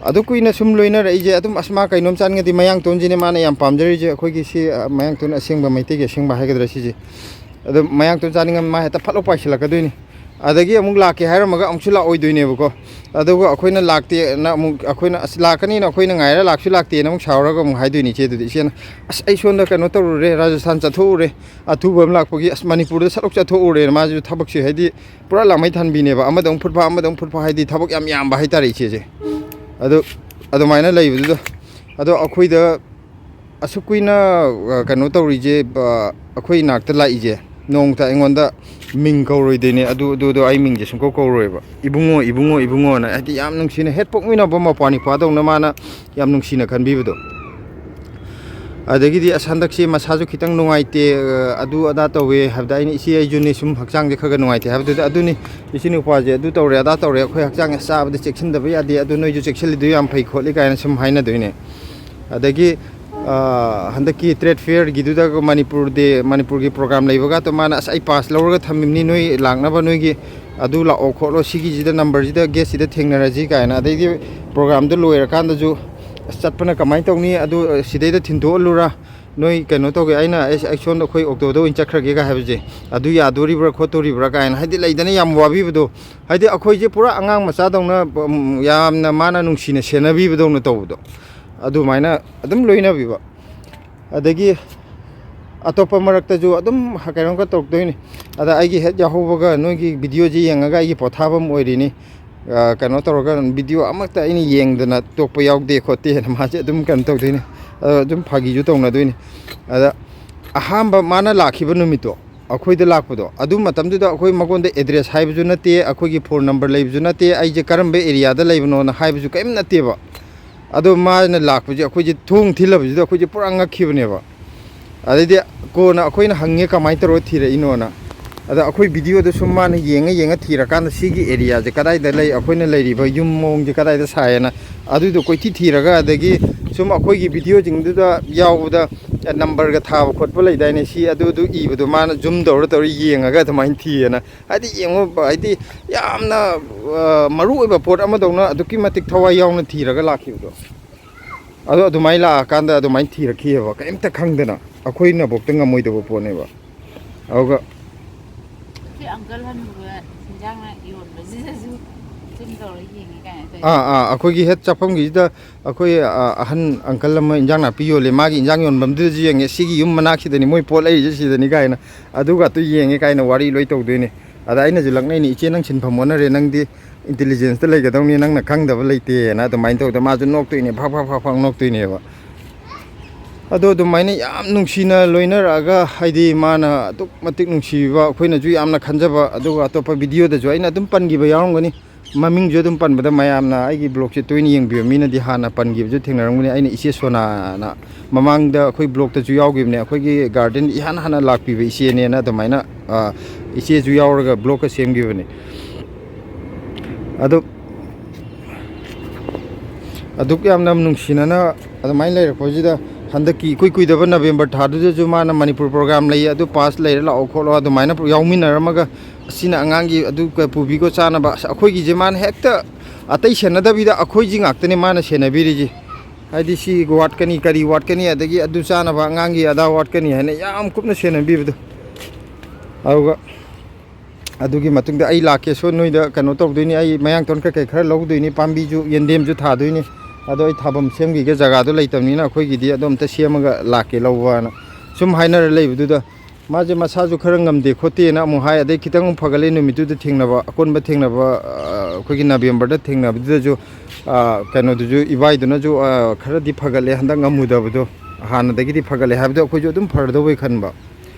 ꯑꯗꯨ ꯀꯨꯏꯅ ꯁꯨꯝ ꯂꯣꯏꯅꯔꯛꯏꯁꯦ ꯑꯗꯨꯝ, ꯑꯁ, ꯃꯥ ꯀꯩꯅꯣꯝ ꯆꯥꯅꯤꯡꯉꯗꯤ ꯃꯌꯥꯡꯇꯣꯟꯁꯤꯅꯦ ꯃꯥꯅ ꯌꯥꯝ ꯄꯥꯝꯖꯔꯤꯁꯦ, ꯑꯩꯈꯣꯏꯒꯤ ꯁꯤ, ꯑ, ꯃꯌꯥꯡꯇꯣꯟ ꯑꯁꯦꯡꯕ, ꯃꯩꯇꯩꯒꯤ ꯑꯁꯦꯡꯕ ꯍꯥꯏꯒꯗ꯭ꯔꯥ ꯁꯤꯁꯦ꯫ ꯑꯗꯣ ꯃꯌꯥꯡꯇꯣꯟ ꯆꯥꯅꯤꯡꯉꯝ ꯃꯥ ꯍꯦꯛꯇ ꯐꯠ ꯂꯥꯎ ꯄꯥꯏꯁꯤꯜꯂꯛꯀꯗꯣꯏꯅꯤ꯫ ꯑꯗꯒꯤ ꯑꯃꯨꯛ ꯂꯥꯛꯀꯦ ꯍꯥꯏꯔꯝꯃꯒ ꯑꯃꯨꯛꯁꯨ ꯂꯥꯛꯑꯣꯏꯗꯣꯏꯅꯦꯕꯀꯣ꯫ ꯑꯗꯨꯒ ꯑꯩꯈꯣꯏꯅ ꯂꯥꯛꯇꯦꯅ ꯑꯃꯨꯛ, ꯑꯩꯈꯣꯏꯅ, "ꯑꯁ, ꯂꯥꯛꯀꯅꯤꯅ ꯑꯩꯈꯣꯏꯅ ꯉꯥꯏꯔ ꯂꯥꯛꯁꯨ ꯂꯥꯛꯇꯦꯅ" ꯑꯃꯨꯛ ꯁꯥꯎꯔꯒ ꯑꯃꯨꯛ ꯍꯥꯏꯗꯣꯏꯅꯤ ꯏꯆꯦꯗꯨꯗꯤ꯫ ꯏꯆꯦꯅ, "ꯑꯁ, ꯑꯩ ꯁꯣꯝꯗ ꯀꯩꯅꯣ ꯇꯧꯔꯨꯔꯦ, ꯔꯥꯖꯁꯊꯥꯟ ꯆꯠꯊꯣꯛꯎꯔꯦ, ꯑꯊꯨꯕ ꯑꯃ ꯂꯥꯛꯄꯒꯤ, ꯑꯁ, ꯃꯅꯤꯄꯨꯔꯗ ꯁꯠ ꯂꯥꯎ ꯆꯠꯊꯣꯛꯎꯔꯦꯅ", ꯃꯥꯁꯨ ꯊꯕꯛꯁꯦ ꯍꯥꯏꯗꯤ ꯄꯨꯔꯥ ꯂꯥꯃꯩ ꯊꯥꯟꯕꯤꯅꯦꯕ꯫ ꯑꯃꯗ ꯑꯃꯨꯛ ꯐꯨꯠ ꯐꯥ, ꯑꯃꯗ ꯑꯃꯨꯛ ꯐꯨꯠ ꯐꯥ, ꯍꯥꯏꯗꯤ ꯊꯕꯛ ꯌꯥꯝ ꯌꯥꯝꯕ ꯍꯥꯏꯇꯥꯔꯦ ꯏꯆꯦꯁꯦ꯫ ꯑꯗꯨ ꯑꯗꯨꯃꯥꯏꯅ ꯂꯩꯕꯗꯨꯗ, ꯑꯗꯣ ꯑꯩꯈꯣꯏꯗ ꯑꯁꯨꯛ ꯀꯨꯏꯅ, ꯑ, ꯀꯩꯅꯣ ꯇꯧꯔꯤꯁꯦ, ꯑ, ꯑꯩꯈꯣꯏ ꯏꯅꯥꯛꯇ ꯂꯥꯛꯏꯁꯦ, ꯅꯣꯡꯃꯇ ꯑꯩꯉꯣꯟꯗ ꯃꯤꯡ ꯀꯧꯔꯣꯏꯗꯣꯏꯅꯦ, ꯑꯗꯨ, ꯑꯗꯨ, ꯑꯗꯨ, ꯑꯩ ꯃꯤꯡꯁꯦ ꯁꯨꯡꯀꯧ ꯀꯧꯔꯣꯏꯕ꯫ "ꯏꯕꯨꯡꯉꯣ, ꯏꯕꯨꯡꯉꯣ, ꯏꯕꯨꯡꯉꯣꯅ", ꯍꯥꯏꯗꯤ ꯌꯥꯝ ꯅꯨꯡꯁꯤꯅ, ꯍꯦꯛ ꯄꯣꯛꯃꯤꯟꯅꯕ ꯃꯄ꯭ꯋꯥ ꯅꯤꯄ꯭ꯋꯥꯗꯧꯅ ꯃꯥꯅ ꯌꯥꯝ ꯅꯨꯡꯁꯤꯅ ꯈꯟꯕꯤꯕꯗꯣ꯫ ꯑꯗꯒꯤꯗꯤ, "ꯑꯁ, ꯍꯟꯗꯛꯁꯤ ꯃꯁꯥꯁꯨ ꯈꯤꯇꯪ ꯅꯨꯡꯉꯥꯏꯇꯦ, ꯑ, ꯑꯗꯨ ꯑꯗꯥ ꯇꯧꯋꯦ" ꯍꯥꯏꯕꯗ ꯑꯩꯅ, "ꯏꯆꯦ, ꯑꯩꯁꯨꯅꯦ ꯁꯨꯝ ꯍꯛꯆꯥꯡꯁꯦ ꯈꯔ ꯈꯔ ꯅꯨꯡꯉꯥꯏꯇꯦ" ꯍꯥꯏꯕꯗꯨꯗ, "ꯑꯗꯨꯅꯤ, ꯏꯆꯦ ꯅꯨꯄꯥꯁꯦ ꯑꯗꯨ ꯇꯧꯔꯦ, ꯑꯗꯥ ꯇꯧꯔꯦ, ꯑꯩꯈꯣꯏ ꯍꯛꯆꯥꯡꯁꯦ ꯆꯥꯕꯗ ꯆꯦꯛꯁꯤꯟꯗꯕ ꯌꯥꯗꯦ, ꯑꯗꯨ ꯅꯣꯏꯁꯨ ꯆꯦꯛꯁꯤꯜꯂꯤꯗꯨ ꯌꯥꯝ ꯐꯩ" ꯈꯣꯠꯂꯤ ꯀꯥꯏꯅ ꯁꯨꯝ ꯍꯥꯏꯅꯗꯣꯏꯅꯦ꯫ ꯑꯗꯒꯤ, ꯑ, ꯍꯟꯗꯛꯀꯤ trade fairꯒꯤꯗꯨꯗ ꯃꯅꯤꯄꯨꯔ day, ꯃꯅꯤꯄꯨꯔꯒꯤ program ꯂꯩꯕꯒꯗꯣ ꯃꯥꯅ, "ꯑꯁ, ꯑꯩ pass ꯂꯧꯔꯒ ꯊꯝꯃꯤꯕꯅꯤ, ꯅꯣꯏ ꯂꯥꯛꯅꯕ, ꯅꯣꯏꯒꯤ ꯑꯗꯨ ꯂꯥꯛꯑꯣ ꯈꯣꯠꯂꯣ, ꯁꯤꯒꯤꯁꯤꯗ numberꯁꯤꯗ gateꯁꯤꯗ ꯊꯦꯡꯅꯔꯁꯤ" ꯀꯥꯏꯅ꯫ ꯑꯗꯩꯗꯤ programꯗꯨ ꯂꯣꯏꯔꯀꯥꯟꯗꯁꯨ, "ꯑꯁ, ꯆꯠꯄꯅ ꯀꯃꯥꯏꯅ ꯇꯧꯅꯤ? ꯑꯗꯨ, ꯑ, ꯁꯤꯗꯩꯗ ꯊꯤꯟꯗꯣꯛꯍꯜꯂꯨꯔꯥ?" ꯅꯣꯏ ꯀꯩꯅꯣ ꯇꯧꯒꯦ, ꯑꯩꯅ ꯑꯩ ꯑꯩ ꯁꯣꯝꯗ ꯑꯩꯈꯣꯏ ꯑꯣꯛꯇꯣꯗ ꯑꯣꯏꯅ ꯆꯠꯈ꯭ꯔꯒꯦꯒ ꯍꯥꯏꯕꯁꯦ, ꯑꯗꯨ ꯌꯥꯗꯣꯔꯤꯕ꯭ꯔꯥ ꯈꯣꯠꯇꯣꯔꯤꯕ꯭ꯔꯥ ꯀꯥꯏꯅ, ꯍꯥꯏꯗꯤ ꯂꯩꯗꯅ ꯌꯥꯝ ꯋꯥꯕꯤꯕꯗꯣ, ꯍꯥꯏꯗꯤ ꯑꯩꯈꯣꯏꯁꯦ ꯄꯨꯔꯥ ꯑꯉꯥꯡ ꯃꯆꯥꯗꯧꯅ, ꯎꯝ, ꯌꯥꯝꯅ ꯃꯥꯅ ꯅꯨꯡꯁꯤꯅ ꯁꯦꯟꯅꯕꯤꯕꯗꯧꯅ ꯇꯧꯕꯗꯣ, ꯑꯗꯨꯃꯥꯏꯅ ꯑꯗꯨꯝ ꯂꯣꯏꯅꯕꯤꯕ꯫ ꯑꯗꯒꯤ ꯑꯇꯣꯞꯄ ꯃꯔꯛꯇꯁꯨ ꯑꯗꯨꯝ ꯀꯩꯅꯣꯝꯒ ꯇꯧꯔꯛꯇꯣꯏꯅꯤ꯫ ꯑꯗ ꯑꯩꯒꯤ ꯍꯦꯛ ꯌꯥꯍꯧꯕꯒ ꯅꯣꯏꯒꯤ ꯚꯤꯗꯤꯑꯣꯁꯤ ꯌꯦꯡꯉꯒ ꯑꯩꯒꯤ ꯄꯣꯊꯥꯐꯝ ꯑꯣꯏꯔꯤꯅꯤ꯫ ꯑ, ꯀꯩꯅꯣ ꯇꯧꯔꯒ ꯚꯤꯗꯤꯑꯣ ꯑꯃꯠꯇ ꯑꯩꯅ ꯌꯦꯡꯗꯅ ꯇꯣꯛꯄ ꯌꯥꯎꯗꯦ ꯈꯣꯠꯇꯦꯅ ꯃꯥꯁꯦ ꯑꯗꯨꯝ ꯀꯩꯅꯣ ꯇꯧꯗꯣꯏꯅꯤ꯫ ꯑ, ꯑꯗꯨꯝ ꯐꯥꯒꯤꯁꯨ ꯇꯧꯅꯗꯣꯏꯅꯤ꯫ ꯑꯗ ꯑꯍꯥꯟꯕ ꯃꯥꯅ ꯂꯥꯛꯈꯤꯕ ꯅꯨꯃꯤꯠꯇꯣ, ꯑꯩꯈꯣꯏꯗ ꯂꯥꯛꯄꯗꯣ, ꯑꯗꯨ ꯃꯇꯝꯗꯨꯗ ꯑꯩꯈꯣꯏ ꯃꯉꯣꯟꯗ ꯑꯦꯗ꯭ꯔꯦꯁ ꯍꯥꯏꯕꯁꯨ ꯅꯠꯇꯦ, ꯑꯩꯈꯣꯏꯒꯤ ꯐꯣꯟ ꯅꯝꯕꯔ ꯂꯩꯕꯁꯨ ꯅꯠꯇꯦ, ꯑꯩꯁꯦ ꯀꯔꯝꯕ ꯑꯦꯔꯤꯌꯥꯗ ꯂꯩꯕꯅꯣꯅ ꯍꯥꯏꯕꯁꯨ ꯀꯔꯤꯝ ꯅꯠꯇꯦꯕ꯫ ꯑꯗꯣ ꯃꯥꯅ ꯂꯥꯛꯄꯁꯦ, ꯑꯩꯈꯣꯏꯁꯦ ꯊꯣꯡ ꯊꯤꯜꯂꯕꯁꯤꯗ ꯑꯩꯈꯣꯏꯁꯦ ꯄꯨꯔꯥ ꯉꯛꯈꯤꯕꯅꯦꯕ꯫ ꯑꯗꯩꯗꯤ ꯀꯣꯟꯅ ꯑꯩꯈꯣꯏꯅ ꯍꯪꯉꯦ ꯀꯃꯥꯏꯅ ꯇꯧꯔꯒ ꯊꯤꯔꯛꯏꯅꯣꯅ꯫ ꯑꯗ ꯑꯩꯈꯣꯏ ꯚꯤꯗꯤꯑꯣꯗ ꯁꯨꯝ ꯃꯥꯅ ꯌꯦꯡꯉ ꯌꯦꯡꯉ ꯊꯤꯔꯀꯥꯟꯗ ꯁꯤꯒꯤ ꯑꯦꯔꯤꯌꯥꯁꯦ ꯀꯗꯥꯏꯗ ꯂꯩ, ꯑꯩꯈꯣꯏꯅ ꯂꯩꯔꯤꯕ ꯌꯨꯝ ꯃꯑꯣꯡꯁꯦ ꯀꯗꯥꯏꯗ ꯁꯥꯏꯌꯦꯅ, ꯑꯗꯨꯗꯣ ꯀꯣꯏꯊꯤ ꯊꯤꯔꯒ, ꯑꯗꯒꯤ ꯁꯨꯝ ꯑꯩꯈꯣꯏꯒꯤ ꯚꯤꯗꯤꯑꯣꯁꯤꯡꯗꯨꯗ ꯌꯥꯎꯕꯗ ꯅꯝꯕꯔꯒ ꯊꯥꯕ ꯈꯣꯠꯄ ꯂꯩꯗꯥꯏꯅꯦ, ꯁꯤ ꯑꯗꯨꯗꯨ ꯏꯕꯗꯣ ꯃꯥꯅ ꯖꯨꯝ ꯇꯧꯔ ꯇꯧꯔ ꯌꯦꯡꯉꯒ ꯑꯗꯨꯃꯥꯏꯅ ꯊꯤꯌꯦꯅ꯫ ꯍꯥꯏꯗꯤ ꯌꯦꯡꯉꯣ, ꯍꯥꯏꯗꯤ ꯌꯥꯝꯅ, ꯑ, ꯃꯔꯨ ꯑꯣꯏꯕ ꯄꯣꯠ ꯑꯃꯗꯧꯅ ꯑꯗꯨꯛꯀꯤ ꯃꯇꯤꯛ ꯊꯋꯥꯏ ꯌꯥꯎꯅ ꯊꯤꯔꯒ ꯂꯥꯛꯈꯤꯕꯗꯣ꯫ ꯑꯗꯣ ꯑꯗꯨꯃꯥꯏꯅ ꯂꯥꯛꯑꯀꯥꯟꯗ ꯑꯗꯨꯃꯥꯏꯅ ꯊꯤꯔꯛꯈꯤꯑꯕ, ꯀꯔꯤꯝꯇ ꯈꯪꯗꯅ, ꯑꯩꯈꯣꯏꯅꯐꯧꯇ ꯉꯝꯃꯣꯏꯗꯕ ꯄꯣꯠꯅꯦꯕ꯫ ꯑꯗꯨꯒ ꯁꯤ ꯑꯪꯀꯜ ꯍꯟꯅꯨꯕ ꯍꯤꯟꯖꯥꯡꯅ ꯌꯣꯟꯕꯁꯤꯗꯁꯨ ꯆꯤꯟ ꯇꯧꯔ ꯌꯦꯡꯉꯤ ꯀꯥꯏꯅ ꯇꯧꯋꯦ꯫ ꯑꯥ, ꯑꯥ, ꯑꯩꯈꯣꯏꯒꯤ ꯍꯦꯛ ꯆꯥꯐꯝꯒꯤꯁꯤꯗ ꯑꯩꯈꯣꯏ, ꯑ, ꯑꯍꯟ ꯑꯪꯀꯜ ꯑꯃ ꯏꯟꯖꯥꯡ ꯅꯥꯄꯤ ꯌꯣꯜꯂꯤ, ꯃꯥꯒꯤ ꯏꯟꯖꯥꯡ ꯌꯣꯟꯐꯝꯗꯨꯗꯁꯨ ꯌꯦꯡꯉꯦ, "ꯁꯤꯒꯤ ꯌꯨꯝ ꯃꯅꯥꯛꯁꯤꯗꯅꯤ ꯃꯣꯏ ꯄꯣꯠ ꯂꯩꯔꯤꯁꯦ, ꯁꯤꯗꯅꯤ" ꯀꯥꯏꯅ, ꯑꯗꯨꯒꯇꯨ ꯌꯦꯡꯉꯦ ꯀꯥꯏꯅ ꯋꯥꯔꯤ ꯂꯣꯏ ꯇꯧꯗꯣꯏꯅꯦ꯫ ꯑꯗ ꯑꯩꯅꯁꯨ ꯂꯛꯅꯩꯅꯦ, "ꯏꯆꯦ, ꯅꯪ ꯁꯤꯟꯐꯝ ꯑꯣꯟꯅꯔꯦ, ꯅꯪꯗꯤ ꯏꯟꯇꯦꯂꯤꯖꯦꯟꯁꯇ ꯂꯩꯒꯗꯧꯅꯤ, ꯅꯪꯅ ꯈꯪꯗꯕ ꯂꯩꯇꯦꯅ" ꯑꯗꯨꯃꯥꯏꯅ ꯇꯧꯗꯅ ꯃꯥꯁꯨ ꯅꯣꯛꯇꯣꯏꯅꯦ, ꯐꯛ ꯐꯛ ꯐꯛ ꯐꯛ ꯅꯣꯛꯇꯣꯏꯅꯦꯕ꯫ ꯑꯗꯣ ꯑꯗꯨꯃꯥꯏꯅ ꯌꯥꯝ ꯅꯨꯡꯁꯤꯅ ꯂꯣꯏꯅꯔꯛꯑꯒ, ꯍꯥꯏꯗꯤ ꯃꯥꯅ ꯑꯗꯨꯛ ꯃꯇꯤꯛ ꯅꯨꯡꯁꯤꯕꯤꯕ, ꯑꯩꯈꯣꯏꯅꯁꯨ ꯌꯥꯝꯅ ꯈꯟꯖꯕ, ꯑꯗꯨꯒ ꯑꯇꯣꯞꯄ ꯚꯤꯗꯤꯑꯣꯗꯁꯨ ꯑꯩꯅ ꯑꯗꯨꯝ ꯄꯟꯈꯤꯕ ꯌꯥꯎꯔꯝꯒꯅꯤ꯫ ꯃꯃꯤꯡꯁꯨ ꯑꯗꯨꯝ ꯄꯟꯕꯗ ꯃꯌꯥꯝꯅ ꯑꯩꯒꯤ ꯕ꯭ꯂꯣꯒꯁꯦ ꯇꯣꯏꯅ ꯌꯦꯡꯕꯤꯕ ꯃꯤꯅꯗꯤ ꯍꯥꯟꯅ ꯄꯟꯈꯤꯕꯁꯨ ꯊꯦꯡꯅꯔꯝꯒꯅꯤ꯫ ꯑꯩꯅ ꯏꯆꯦ ꯁꯣꯅꯥꯅ ꯃꯃꯥꯡꯗ ꯑꯩꯈꯣꯏ ꯕ꯭ꯂꯣꯛꯇꯁꯨ ꯌꯥꯎꯈꯤꯕꯅꯦ, ꯑꯩꯈꯣꯏꯒꯤ ꯒꯥꯔꯗꯦꯟ ꯏꯍꯥꯟ ꯍꯥꯟꯅ ꯂꯥꯛꯄꯤꯕ ꯏꯆꯦꯅꯦꯅ ꯑꯗꯨꯃꯥꯏꯅ, ꯑ, ꯏꯆꯦꯁꯨ ꯌꯥꯎꯔꯒ ꯕ꯭ꯂꯣꯛꯀ ꯁꯦꯝꯈꯤꯕꯅꯦ꯫ ꯑꯗꯣ ꯑꯗꯨꯛ ꯌꯥꯝꯅ ꯅꯨꯡꯁꯤꯅꯅ ꯑꯗꯨꯃꯥꯏꯅ ꯂꯩꯔꯛꯄꯁꯤꯗ, ꯍꯟꯗꯛꯀꯤ ꯏꯀꯨꯏ ꯀꯨꯏꯗꯕ ꯅꯕꯦꯝꯕꯔ ꯊꯥꯗꯨꯗꯁꯨ ꯃꯥꯅ ꯃꯅꯤꯄꯨꯔ ꯄ꯭ꯔꯣꯒ꯭ꯔꯥꯝ ꯂꯩ, ꯑꯗꯨ ꯄꯥꯁ ꯂꯩꯔꯦ, ꯂꯥꯛꯑꯣ ꯈꯣꯠꯂꯣ, ꯑꯗꯨꯃꯥꯏꯅ ꯌꯥꯎꯃꯤꯟꯅꯔꯝꯃꯒ, "ꯑꯁꯤꯅ ꯑꯉꯥꯡꯒꯤ ꯑꯗꯨ ꯄꯨꯕꯤꯈꯣ ꯆꯥꯅꯕ", ꯑꯁ, ꯑꯩꯈꯣꯏꯒꯤꯁꯦ ꯃꯥꯅ ꯍꯦꯛꯇ ꯑꯇꯩ ꯁꯦꯟꯅꯗꯕꯤꯗ ꯑꯩꯈꯣꯏꯁꯤ ꯉꯥꯛꯇꯅꯦ ꯃꯥꯅ ꯁꯦꯟꯅꯕꯤꯔꯤꯁꯦ꯫ ꯍꯥꯏꯗꯤ ꯁꯤ ꯋꯥꯠꯀꯅꯤ, ꯀꯔꯤ ꯋꯥꯠꯀꯅꯤ, ꯑꯗꯒꯤ ꯑꯗꯨ ꯆꯥꯅꯕ ꯑꯉꯥꯡꯒꯤ ꯑꯗꯥ ꯋꯥꯠꯀꯅꯤ ꯍꯥꯏꯅ ꯌꯥꯝ ꯀꯨꯞꯅ ꯁꯦꯟꯅꯕꯤꯕꯗꯣ꯫ ꯑꯗꯨꯒ ꯑꯗꯨꯒꯤ ꯃꯇꯨꯡꯗ ꯑꯩ ꯂꯥꯛꯀꯦ, ꯁꯣ ꯅꯣꯏꯗ ꯀꯩꯅꯣ ꯇꯧꯗꯣꯏꯅꯤ, ꯑꯩ ꯃꯌꯥꯡꯇꯣꯟ ꯀꯩꯀꯩ ꯈꯔ ꯂꯧꯗꯣꯏꯅꯤ, ꯄꯥꯝꯕꯤꯁꯨ ꯌꯦꯟꯗꯦꯝꯁꯨ ꯊꯥꯗꯣꯏꯅꯤ, ꯑꯗꯣ ꯑꯩ ꯊꯥꯐꯝ ꯁꯦꯝꯈꯤꯒꯦ, ꯖꯒꯥꯗꯣ ꯂꯩꯇꯕꯅꯤꯅ ꯑꯩꯈꯣꯏꯒꯤꯗꯤ, ꯑꯗꯣ ꯑꯝꯇ ꯁꯦꯝꯃꯒ ꯂꯥꯛꯀꯦ ꯂꯧꯕꯅ ꯁꯨꯝ ꯍꯥꯏꯅꯔ ꯂꯩꯕꯗꯨꯗ, ꯃꯥꯁꯦ ꯃꯁꯥꯁꯨ ꯈꯔ ꯉꯝꯗꯦ ꯈꯣꯠꯇꯦꯅ ꯑꯃꯨꯛ ꯍꯥꯏ꯫ ꯑꯗꯩ ꯈꯤꯇꯪ ꯑꯃꯨꯛ ꯐꯒꯠꯂꯦ, ꯅꯨꯃꯤꯠꯇꯨꯗ ꯊꯦꯡꯅꯕ, ꯑꯀꯣꯟꯕ ꯊꯦꯡꯅꯕ, ꯑ, ꯑꯩꯈꯣꯏꯒꯤ ꯅꯕꯦꯝꯕꯔꯗ ꯊꯦꯡꯅꯕꯗꯨꯗꯁꯨ, ꯑ, ꯀꯩꯅꯣꯗꯨꯁꯨ, ꯏꯕꯥꯏꯗꯨꯅꯁꯨ, ꯑ, ꯈꯔꯗꯤ ꯐꯒꯠꯂꯦ, ꯍꯟꯗꯛ ꯉꯝꯃꯨꯗꯕꯗꯣ, ꯍꯥꯟꯅꯗꯒꯤꯗꯤ ꯐꯒꯠꯂꯦ ꯍꯥꯏꯕꯗꯣ ꯑꯩꯈꯣꯏꯁꯨ ꯑꯗꯨꯝ ꯐꯔꯗꯧꯕꯩ ꯈꯟꯕ꯫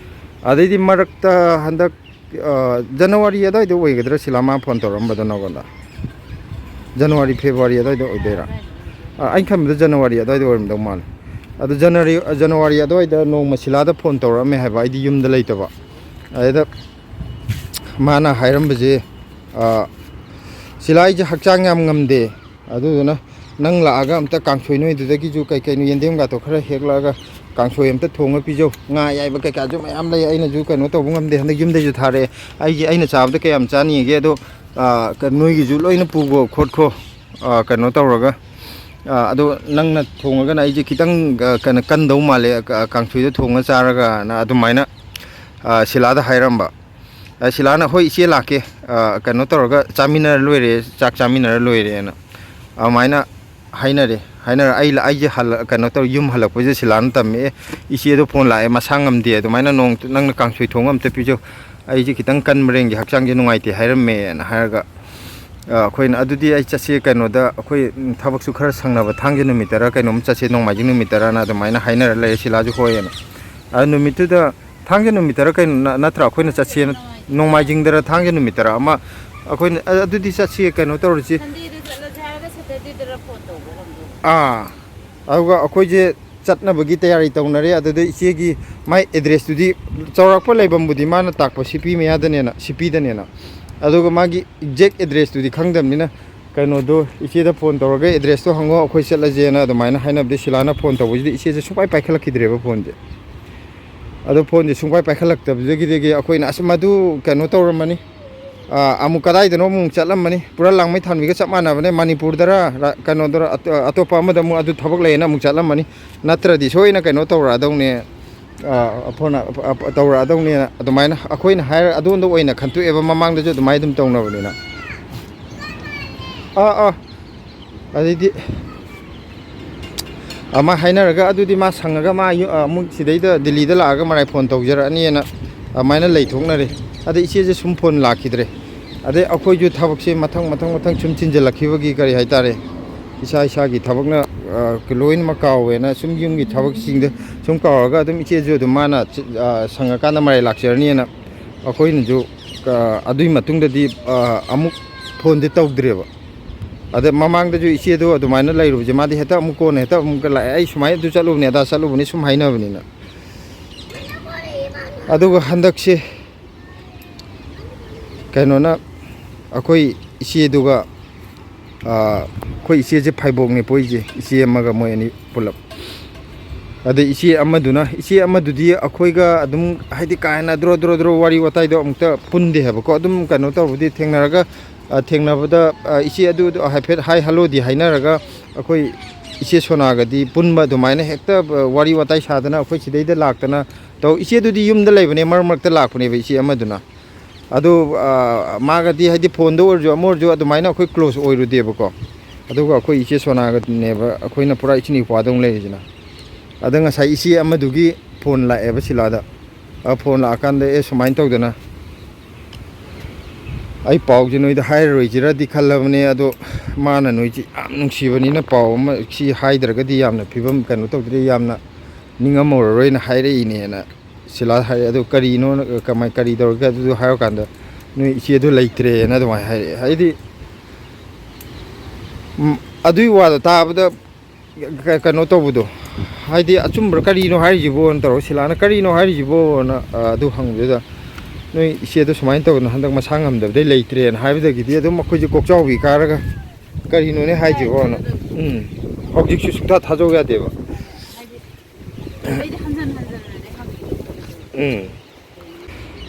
ꯑꯗꯩꯗꯤ ꯃꯔꯛꯇ ꯍꯟꯗꯛ, ꯑ, ꯖꯅꯋꯥꯔꯤ ꯑꯗꯨꯋꯥꯏꯗ ꯑꯣꯏꯒꯗ꯭ꯔꯥ, ꯁꯤꯂꯥ ꯃꯥ ꯐꯣꯟ ꯇꯧꯔꯛꯑꯝꯕꯗꯣ ꯅꯉꯣꯟꯗ? ꯖꯅꯋꯥꯔꯤ, ꯐꯦꯕꯋꯥꯔꯤ ꯑꯗꯨꯋꯥꯏꯗ ꯑꯣꯏꯗꯣꯏꯔꯥ? ꯑ, ꯑꯩꯅ ꯈꯟꯕꯗ ꯖꯅꯋꯥꯔꯤ ꯑꯗꯨꯋꯥꯏꯗ ꯑꯣꯏꯔꯝꯗꯧ ꯃꯥꯜꯂꯦ꯫ ꯑꯗꯣ ꯖꯅꯋꯥꯔꯤ, ꯖꯅꯋꯥꯔꯤ ꯑꯗꯨꯋꯥꯏꯗ ꯅꯣꯡꯃ ꯁꯤꯂꯥꯗ ꯐꯣꯟ ꯇꯧꯔꯛꯑꯝꯃꯦ ꯍꯥꯏꯕ, ꯑꯩꯗꯤ ꯌꯨꯝꯗ ꯂꯩꯇꯕ꯫ ꯑꯗꯨꯗ ꯃꯥꯅ ꯍꯥꯏꯔꯝꯕꯁꯦ, ꯑ, "ꯁꯤꯂꯥ, ꯑꯩꯁꯦ ꯍꯛꯆꯥꯡ ꯌꯥꯝ ꯉꯝꯗꯦ, ꯑꯗꯨꯗꯨꯅ ꯅꯪ ꯂꯥꯛꯑꯒ ꯑꯝꯇ ꯀꯥꯡꯁꯣꯏ, ꯅꯣꯏꯗꯨꯗꯒꯤꯁꯨ ꯀꯩ ꯀꯩꯅꯣ, ꯌꯦꯟꯗꯦꯝꯒꯥꯇꯣ ꯈꯔ ꯍꯦꯛꯂꯛꯑꯒ ꯀꯥꯡꯁꯣꯏ ꯑꯝꯇ ꯊꯣꯡꯉ ꯄꯤꯖꯧ, ꯉꯥ ꯑꯌꯥꯏꯕ ꯀꯩꯀꯥꯁꯨ ꯃꯌꯥꯝ ꯂꯩ, ꯑꯩꯅꯁꯨ ꯀꯩꯅꯣ ꯇꯧꯕ ꯉꯝꯗꯦ, ꯍꯟꯗꯛ ꯌꯨꯝꯗꯩꯁꯨ ꯊꯥꯔꯛꯑꯦ, ꯑꯩꯒꯤ, ꯑꯩꯅ ꯆꯥꯕꯗ ꯀꯌꯥꯝ ꯆꯥꯅꯤꯡꯉꯒꯦ, ꯑꯗꯣ, ꯑ, ꯀ-, ꯅꯣꯏꯒꯤꯁꯨ ꯂꯣꯏꯅ ꯄꯨꯈꯣ ꯈꯣꯠꯈꯣ, ꯑ, ꯀꯩꯅꯣ ꯇꯧꯔꯒ, ꯑ, ꯑꯗꯣ ꯅꯪꯅ ꯊꯣꯡꯉꯒꯅ ꯑꯩꯁꯦ ꯈꯤꯇꯪ, ꯑ, ꯀꯩꯅꯣ ꯀꯟꯗꯧ ꯃꯥꯜꯂꯦ, ꯑ, ꯀꯥꯡꯁꯣꯏꯗꯣ ꯊꯣꯡꯉ ꯆꯥꯔꯒꯅ ꯑꯗꯨꯃꯥꯏꯅ, ꯑ, ꯁꯤꯂꯥꯗ ꯍꯥꯏꯔꯝꯕ꯫ ꯑ, ꯁꯤꯂꯥꯅ, "ꯍꯣꯏ ꯏꯆꯦ, ꯂꯥꯛꯀꯦ, ꯑ, ꯀꯩꯅꯣ ꯇꯧꯔꯒ ꯆꯥꯃꯤꯟꯅꯔ ꯂꯣꯏꯔꯦ, ꯆꯥꯛ ꯆꯥꯃꯤꯟꯅꯔ ꯂꯣꯏꯔꯦꯅ" ꯑꯗꯨꯃꯥꯏꯅ ꯍꯥꯏꯅꯔꯦ꯫ ꯍꯥꯏꯅꯔ ꯑꯩ ꯂ-, ꯑꯩꯁꯦ ꯍꯜꯂ-, ꯀꯩꯅꯣ ꯇꯧꯔ ꯌꯨꯝ ꯍꯜꯂꯛꯄꯁꯤꯗ ꯁꯤꯂꯥꯅ ꯇꯝꯃꯛꯑꯦ, "ꯏꯆꯦꯗꯣ ꯐꯣꯟ ꯂꯥꯛꯑꯦ, ꯃꯁꯥ ꯉꯝꯗꯦ, ꯑꯗꯨꯃꯥꯏꯅ ꯅꯣꯡ-, ꯅꯪꯅ ꯀꯥꯡꯁꯣꯏ ꯊꯣꯡꯉ ꯑꯝꯇ ꯄꯤꯖꯧ, ꯑꯩꯁꯦ ꯈꯤꯇꯪ ꯀꯟꯕ꯭ꯔꯦꯟꯒꯤ ꯍꯛꯆꯥꯡꯁꯦ ꯅꯨꯡꯉꯥꯏꯇꯦ ꯍꯥꯏꯔꯝꯃꯦꯅ" ꯍꯥꯏꯔꯒ, ꯑ, ꯑꯩꯈꯣꯏꯅ, "ꯑꯗꯨꯗꯤ ꯑꯩ ꯆꯠꯁꯦ, ꯀꯩꯅꯣꯗ ꯑꯩꯈꯣꯏ, ꯎꯝ, ꯊꯕꯛꯁꯨ ꯈꯔ ꯁꯪꯅꯕ ꯊꯥꯡꯖ ꯅꯨꯃꯤꯠꯇꯔ ꯀꯩꯅꯣꯝ ꯆꯠꯁꯦ, ꯅꯣꯡꯃꯥꯏꯖꯤꯡ ꯅꯨꯃꯤꯠꯇꯔꯅ" ꯑꯗꯨꯃꯥꯏꯅ ꯍꯥꯏꯅꯔ ꯂꯩꯔꯦ꯫ ꯁꯤꯂꯥꯁꯨ ꯍꯣꯏꯑꯅ꯫ ꯑ, ꯅꯨꯃꯤꯠꯇꯨꯗ, ꯊꯥꯡꯖ ꯅꯨꯃꯤꯠꯇꯔ ꯀꯩꯅꯣ ꯅ-, ꯅꯠꯇ꯭ꯔꯥ ꯑꯩꯈꯣꯏꯅ ꯆꯠꯁꯦꯅ? ꯅꯣꯡꯃꯥꯏꯖꯤꯡꯗꯔ ꯊꯥꯡꯖ ꯅꯨꯃꯤꯠꯇꯔ ꯑꯃ ꯑꯩꯈꯣꯏꯅ, "ꯑ-, ꯑꯗꯨꯗꯤ ꯆꯠꯁꯤ, ꯀꯩꯅꯣ ꯇꯧꯔꯁꯤ"꯫ ꯁꯟꯗꯦꯗ ꯆꯠꯂꯁꯦ ꯍꯥꯏꯔꯒ ꯁꯦꯇꯔꯗꯦꯗꯔ ꯐꯣꯟ ꯇꯧꯕ ꯉꯝꯗꯣꯏꯅꯣ? ꯑꯥ꯫ ꯑꯗꯨꯒ ꯑꯩꯈꯣꯏꯁꯦ ꯆꯠꯅꯕꯒꯤ ꯇꯌꯥꯔꯤ ꯇꯧꯅꯔꯦ꯫ ꯑꯗꯨꯗ ꯏꯆꯦꯒꯤ ꯃꯥꯏ ꯑꯦꯗ꯭ꯔꯦꯁꯇꯨꯗꯤ, ꯆꯥꯎꯔꯥꯛꯄ ꯂꯩꯐꯝꯕꯨꯗꯤ ꯃꯥꯅ ꯇꯥꯛꯄ ꯁꯤꯄꯤ ꯃꯌꯥꯗꯅꯦꯅ, ꯁꯤꯄꯤꯗꯅꯦꯅ꯫ ꯑꯗꯨꯒ ꯃꯥꯒꯤ ꯑꯦꯛꯖꯦꯛ ꯑꯦꯗ꯭ꯔꯦꯁꯇꯨꯗꯤ ꯈꯪꯗꯕꯅꯤꯅ, ꯀꯩꯅꯣꯗꯣ, ꯏꯆꯦꯗ ꯐꯣꯟ ꯇꯧꯔꯒ "ꯑꯦꯗ꯭ꯔꯦꯁꯇꯣ ꯍꯪꯉꯣ, ꯑꯩꯈꯣꯏ ꯆꯠꯂꯁꯦꯅ" ꯑꯗꯨꯃꯥꯏꯅ ꯍꯥꯏꯅꯕꯗꯤ, ꯁꯤꯂꯥꯅ ꯐꯣꯟ ꯇꯧꯕꯁꯤꯗꯤ ꯏꯆꯦꯁꯦ ꯁꯨꯡꯄꯥꯏ ꯄꯥꯏꯈꯠꯂꯛꯈꯤꯗ꯭ꯔꯦꯕ ꯐꯣꯟꯁꯦ꯫ ꯑꯗꯣ ꯐꯣꯟꯁꯦ ꯁꯨꯡꯄꯥꯏ ꯄꯥꯏꯈꯠꯂꯛꯇꯕꯗꯒꯤꯗꯒꯤ ꯑꯩꯈꯣꯏꯅ, "ꯑꯁ, ꯃꯗꯨ ꯀꯩꯅꯣ ꯇꯧꯔꯝꯃꯅꯤ, ꯑꯥ, ꯑꯃꯨꯛ ꯀꯗꯥꯏꯗꯅꯣ ꯑꯃꯨꯛ ꯆꯠꯂꯝꯃꯅꯤ꯫ ꯄꯨꯔꯥ ꯂꯥꯡꯃꯩ ꯊꯥꯟꯕꯤꯒ ꯆꯞ ꯃꯥꯟꯅꯕꯅꯦ꯫ ꯃꯅꯤꯄꯨꯔꯗꯔ, ꯔ-, ꯀꯩꯅꯣꯗꯔ, ꯑꯇꯣ-, ꯑꯇꯣꯞꯄ ꯑꯃꯗ ꯑꯃꯨꯛ ꯑꯗꯨ ꯊꯕꯛ ꯂꯩꯌꯦꯅ ꯑꯃꯨꯛ ꯆꯠꯂꯝꯃꯅꯤ꯫ ꯅꯠꯇ꯭ꯔꯗꯤ ꯁꯣꯏꯅ ꯀꯩꯅꯣ ꯇꯧꯔꯛꯑꯗꯧꯅꯦ꯫ ꯑꯥ, ꯐꯣꯟ, ꯑ, ꯑ, ꯇꯧꯔꯛꯑꯗꯧꯅꯦꯅ ꯑꯗꯨꯃꯥꯏꯅ ꯑꯩꯈꯣꯏꯅ ꯍꯥꯏꯔ ꯑꯗꯣꯝꯗ ꯑꯣꯏꯅ ꯈꯟꯇꯣꯛꯑꯦꯕ, ꯃꯃꯥꯡꯗꯁꯨ ꯑꯗꯨꯃꯥꯏꯅ ꯑꯗꯨꯝ ꯇꯧꯅꯕꯅꯤꯅ꯫ ꯑꯥ, ꯑꯥ꯫ ꯑꯗꯩꯗꯤ ꯑꯃ ꯍꯥꯏꯅꯔꯒ, ꯑꯗꯨꯗꯤ ꯃꯥ ꯁꯪꯉꯒ ꯃꯥ ꯌꯨ-, ꯑꯃꯨꯛ ꯁꯤꯗꯩꯗ ꯗꯤꯜꯂꯤꯗ ꯂꯥꯛꯑꯒ ꯃꯔꯥꯏ ꯐꯣꯟ ꯇꯧꯖꯔꯛꯑꯅꯤꯅ ꯑꯗꯨꯃꯥꯏꯅ ꯂꯩꯊꯣꯛꯅꯔꯦ꯫ ꯑꯗ ꯏꯆꯦꯁꯦ ꯁꯨꯝ ꯐꯣꯟ ꯂꯥꯛꯈꯤꯗ꯭ꯔꯦ꯫ ꯑꯗꯩ ꯑꯩꯈꯣꯏꯁꯨ ꯊꯕꯛꯁꯦ ꯃꯊꯪ, ꯃꯊꯪ, ꯃꯊꯪ ꯁꯨꯝ ꯆꯤꯟꯁꯤꯜꯂꯛꯈꯤꯕꯒꯤ, ꯀꯔꯤ ꯍꯥꯏꯇꯥꯔꯦ, ꯏꯁꯥ ꯏꯁꯥꯒꯤ ꯊꯕꯛꯅ, ꯑ, ꯂꯣꯏꯅꯃꯛ ꯀꯥꯎꯋꯦꯅ ꯁꯨꯝ ꯌꯨꯝꯒꯤ ꯊꯕꯛꯁꯤꯡꯗ ꯁꯨꯝ ꯀꯥꯎꯔꯒ ꯑꯗꯨꯝ ꯏꯆꯦꯁꯨ ꯑꯗꯨꯝ ꯃꯥꯅ ꯆꯤ-, ꯑ, ꯁꯪꯉꯀꯥꯟꯗ ꯃꯔꯥꯏ ꯂꯥꯛꯆꯔꯅꯤꯅ ꯑꯩꯈꯣꯏꯅꯁꯨ, ꯑ, ꯑꯗꯨꯒꯤ ꯃꯇꯨꯡꯗꯗꯤ, ꯑ, ꯑꯃꯨꯛ ꯐꯣꯟꯗꯤ ꯇꯧꯗ꯭ꯔꯦꯕ꯫ ꯑꯗ ꯃꯃꯥꯡꯗꯁꯨ ꯏꯆꯦꯗꯣ ꯑꯗꯨꯃꯥꯏꯅ ꯂꯩꯔꯨꯕꯁꯦ, ꯃꯥꯗꯤ ꯍꯦꯛꯇ ꯑꯃꯨꯛ ꯀꯣꯟꯅ ꯍꯦꯛꯇ ꯑꯃꯨꯛꯀ ꯂꯥꯛꯑꯦ, "ꯑꯩ ꯁꯨꯃꯥꯏꯅ ꯑꯗꯨ ꯆꯠꯂꯨꯕꯅꯦ, ꯑꯗꯥ ꯆꯠꯂꯨꯕꯅꯦ", ꯁꯨꯝ ꯍꯥꯏꯅꯕꯅꯤꯅ꯫ ꯑꯗꯨꯒ ꯍꯟꯗꯛꯁꯦ ꯀꯩꯅꯣꯅ, ꯑꯩꯈꯣꯏ ꯏꯆꯦꯗꯨꯒ, ꯑꯥ, ꯑꯩꯈꯣꯏ ꯏꯆꯦꯁꯦ ꯐꯥꯏꯕꯣꯛꯅꯦ ꯄꯣꯛꯏꯁꯦ, ꯏꯆꯦ ꯑꯃꯒ ꯃꯣꯏ ꯑꯅꯤ ꯄꯨꯂꯞ꯫ ꯑꯗꯩ ꯏꯆꯦ ꯑꯃꯗꯨꯅ, ꯏꯆꯦ ꯑꯃꯗꯨꯗꯤ ꯑꯩꯈꯣꯏꯒ ꯑꯗꯨꯝ, ꯍꯥꯏꯗꯤ, ꯀꯥ ꯍꯦꯟꯅ ꯗ꯭ꯔꯣ ꯗ꯭ꯔꯣ ꯗ꯭ꯔꯣ ꯋꯥꯔꯤ ꯋꯥꯇꯥꯏꯗꯣ ꯑꯃꯨꯛꯇ ꯄꯨꯟꯗꯦ ꯍꯥꯏꯕꯀꯣ꯫ ꯑꯗꯨꯝ ꯀꯩꯅꯣ ꯇꯧꯕꯗꯤ ꯊꯦꯡꯅꯔꯒ, ꯑ, ꯊꯦꯡꯅꯕꯗ, ꯑ, ꯏꯆꯦ ꯑꯗꯨ ꯍꯥꯏꯐꯦꯠ ꯍꯥꯏ ꯍꯜꯂꯣꯗꯤ ꯍꯥꯏꯅꯔꯒ, ꯑꯩꯈꯣꯏ ꯏꯆꯦ ꯁꯣꯅꯥꯒꯗꯤ ꯄꯨꯟꯕ ꯑꯗꯨꯃꯥꯏꯅ ꯍꯦꯛꯇ, ꯑ, ꯋꯥꯔꯤ ꯋꯥꯇꯥꯏ ꯁꯥꯗꯅ ꯑꯩꯈꯣꯏ ꯁꯤꯗꯩꯗ ꯂꯥꯛꯇꯅ ꯇꯧ-, ꯏꯆꯦꯗꯨꯗꯤ ꯌꯨꯝꯗ ꯂꯩꯕꯅꯦ, ꯃꯔꯛ ꯃꯔꯛꯇ ꯂꯥꯛꯄꯅꯦꯕ ꯏꯆꯦ ꯑꯃꯗꯨꯅ꯫ ꯑꯗꯨ, ꯑ, ꯃꯥꯒꯗꯤ ꯍꯥꯏꯗꯤ ꯐꯣꯟꯗ ꯑꯣꯏꯔꯁꯨ ꯑꯃ ꯑꯣꯏꯔꯁꯨ ꯑꯗꯨꯃꯥꯏꯅ ꯑꯩꯈꯣꯏ close ꯑꯣꯏꯔꯨꯗꯦꯕꯀꯣ꯫ ꯑꯗꯨꯒ ꯑꯩꯈꯣꯏ ꯏꯆꯦ ꯁꯣꯅꯥꯒꯅꯦꯕ ꯑꯩꯈꯣꯏꯅ ꯄꯨꯔꯥ ꯏꯆꯤꯟ ꯏꯄ꯭ꯋꯥꯗꯧꯅ ꯂꯩꯔꯤꯁꯤꯅ꯫ ꯑꯗ ꯉꯁꯥꯏ ꯏꯆꯦ ꯑꯃꯗꯨꯒꯤ ꯐꯣꯟ ꯂꯥꯛꯑꯦꯕ ꯁꯤꯂꯥꯗ꯫ ꯑ, ꯐꯣꯟ ꯂꯥꯛꯑꯀꯥꯟꯗ, "ꯑꯦ, ꯁꯨꯃꯥꯏꯅ ꯇꯧꯗꯅ ꯑꯩ ꯄꯥꯎꯁꯦ ꯅꯣꯏꯗ ꯍꯥꯏꯔꯔꯣꯏꯁꯤꯔꯗꯤ ꯈꯜꯂꯕꯅꯦ, ꯑꯗꯣ ꯃꯥꯅ ꯅꯣꯏꯁꯤ ꯌꯥꯝ ꯅꯨꯡꯁꯤꯕꯅꯤꯅ ꯄꯥꯎ ꯑꯃ ꯁꯤ ꯍꯥꯏꯗ꯭ꯔꯒꯗꯤ ꯌꯥꯝꯅ ꯐꯤꯕꯝ ꯀꯩꯅꯣ ꯇꯧꯗ꯭ꯔꯦ, ꯌꯥꯝꯅ ꯅꯤꯡꯉꯝꯃꯔꯣꯏꯅ" ꯍꯥꯏꯔꯛꯏꯅꯦꯅ ꯁꯤꯂꯥ ꯍꯥꯏꯔꯛꯑꯦ꯫ "ꯑꯗꯨ ꯀꯔꯤꯅꯣ, ꯀꯃꯥꯏ, ꯀꯔꯤ ꯇꯧꯔꯒꯦ?" ꯑꯗꯨꯗꯣ ꯍꯥꯏꯔꯀꯥꯟꯗ, "ꯅꯣꯏ ꯏꯆꯦꯗꯣ ꯂꯩꯇ꯭ꯔꯦꯅ" ꯑꯗꯨꯃꯥꯏꯅ ꯍꯥꯏꯔꯛꯑꯦ꯫ ꯍꯥꯏꯗꯤ, ꯎꯝ, ꯑꯗꯨꯒꯤ ꯋꯥꯗꯣ ꯇꯥꯕꯗ ꯀ-, ꯀꯩꯅꯣ ꯇꯧꯕꯗꯣ, ꯍꯥꯏꯗꯤ, "ꯑꯆꯨꯝꯕ꯭ꯔꯥ, ꯀꯔꯤꯅꯣ ꯍꯥꯏꯔꯤꯁꯤꯕꯣꯅ?" ꯇꯧꯔꯒ ꯁꯤꯂꯥꯅ, "ꯀꯔꯤꯅꯣ ꯍꯥꯏꯔꯤꯁꯤꯕꯣꯅ?" ꯑ, ꯑꯗꯨ ꯍꯪꯕꯗꯨꯗ, "ꯅꯣꯏ ꯏꯆꯦꯗꯣ ꯁꯨꯃꯥꯏꯅ ꯇꯧꯗꯅ ꯍꯟꯗꯛ ꯃꯁꯥ ꯉꯝꯗꯕꯗꯩ ꯂꯩꯇ꯭ꯔꯦꯅ" ꯍꯥꯏꯕꯗꯒꯤꯗꯤ ꯑꯗꯨꯝ ꯑꯩꯈꯣꯏꯁꯦ ꯀꯣꯛꯆꯥꯎꯕꯤ ꯀꯥꯔꯒ, "ꯀꯔꯤꯅꯣꯅꯦ ꯍꯥꯏꯁꯤꯕꯣꯅ?" ꯎꯝ꯫ ꯍꯧꯖꯤꯛꯁꯨ ꯁꯨꯡꯊꯥ ꯊꯥꯖꯧ ꯌꯥꯗꯦꯕ꯫ ꯍꯥꯏꯗꯤ, ꯑꯩꯗꯤ ꯍꯟꯖꯟ ꯍꯟꯖꯟꯅꯅꯦ ꯍꯪꯉꯤꯗꯣ꯫ ꯎꯝ꯫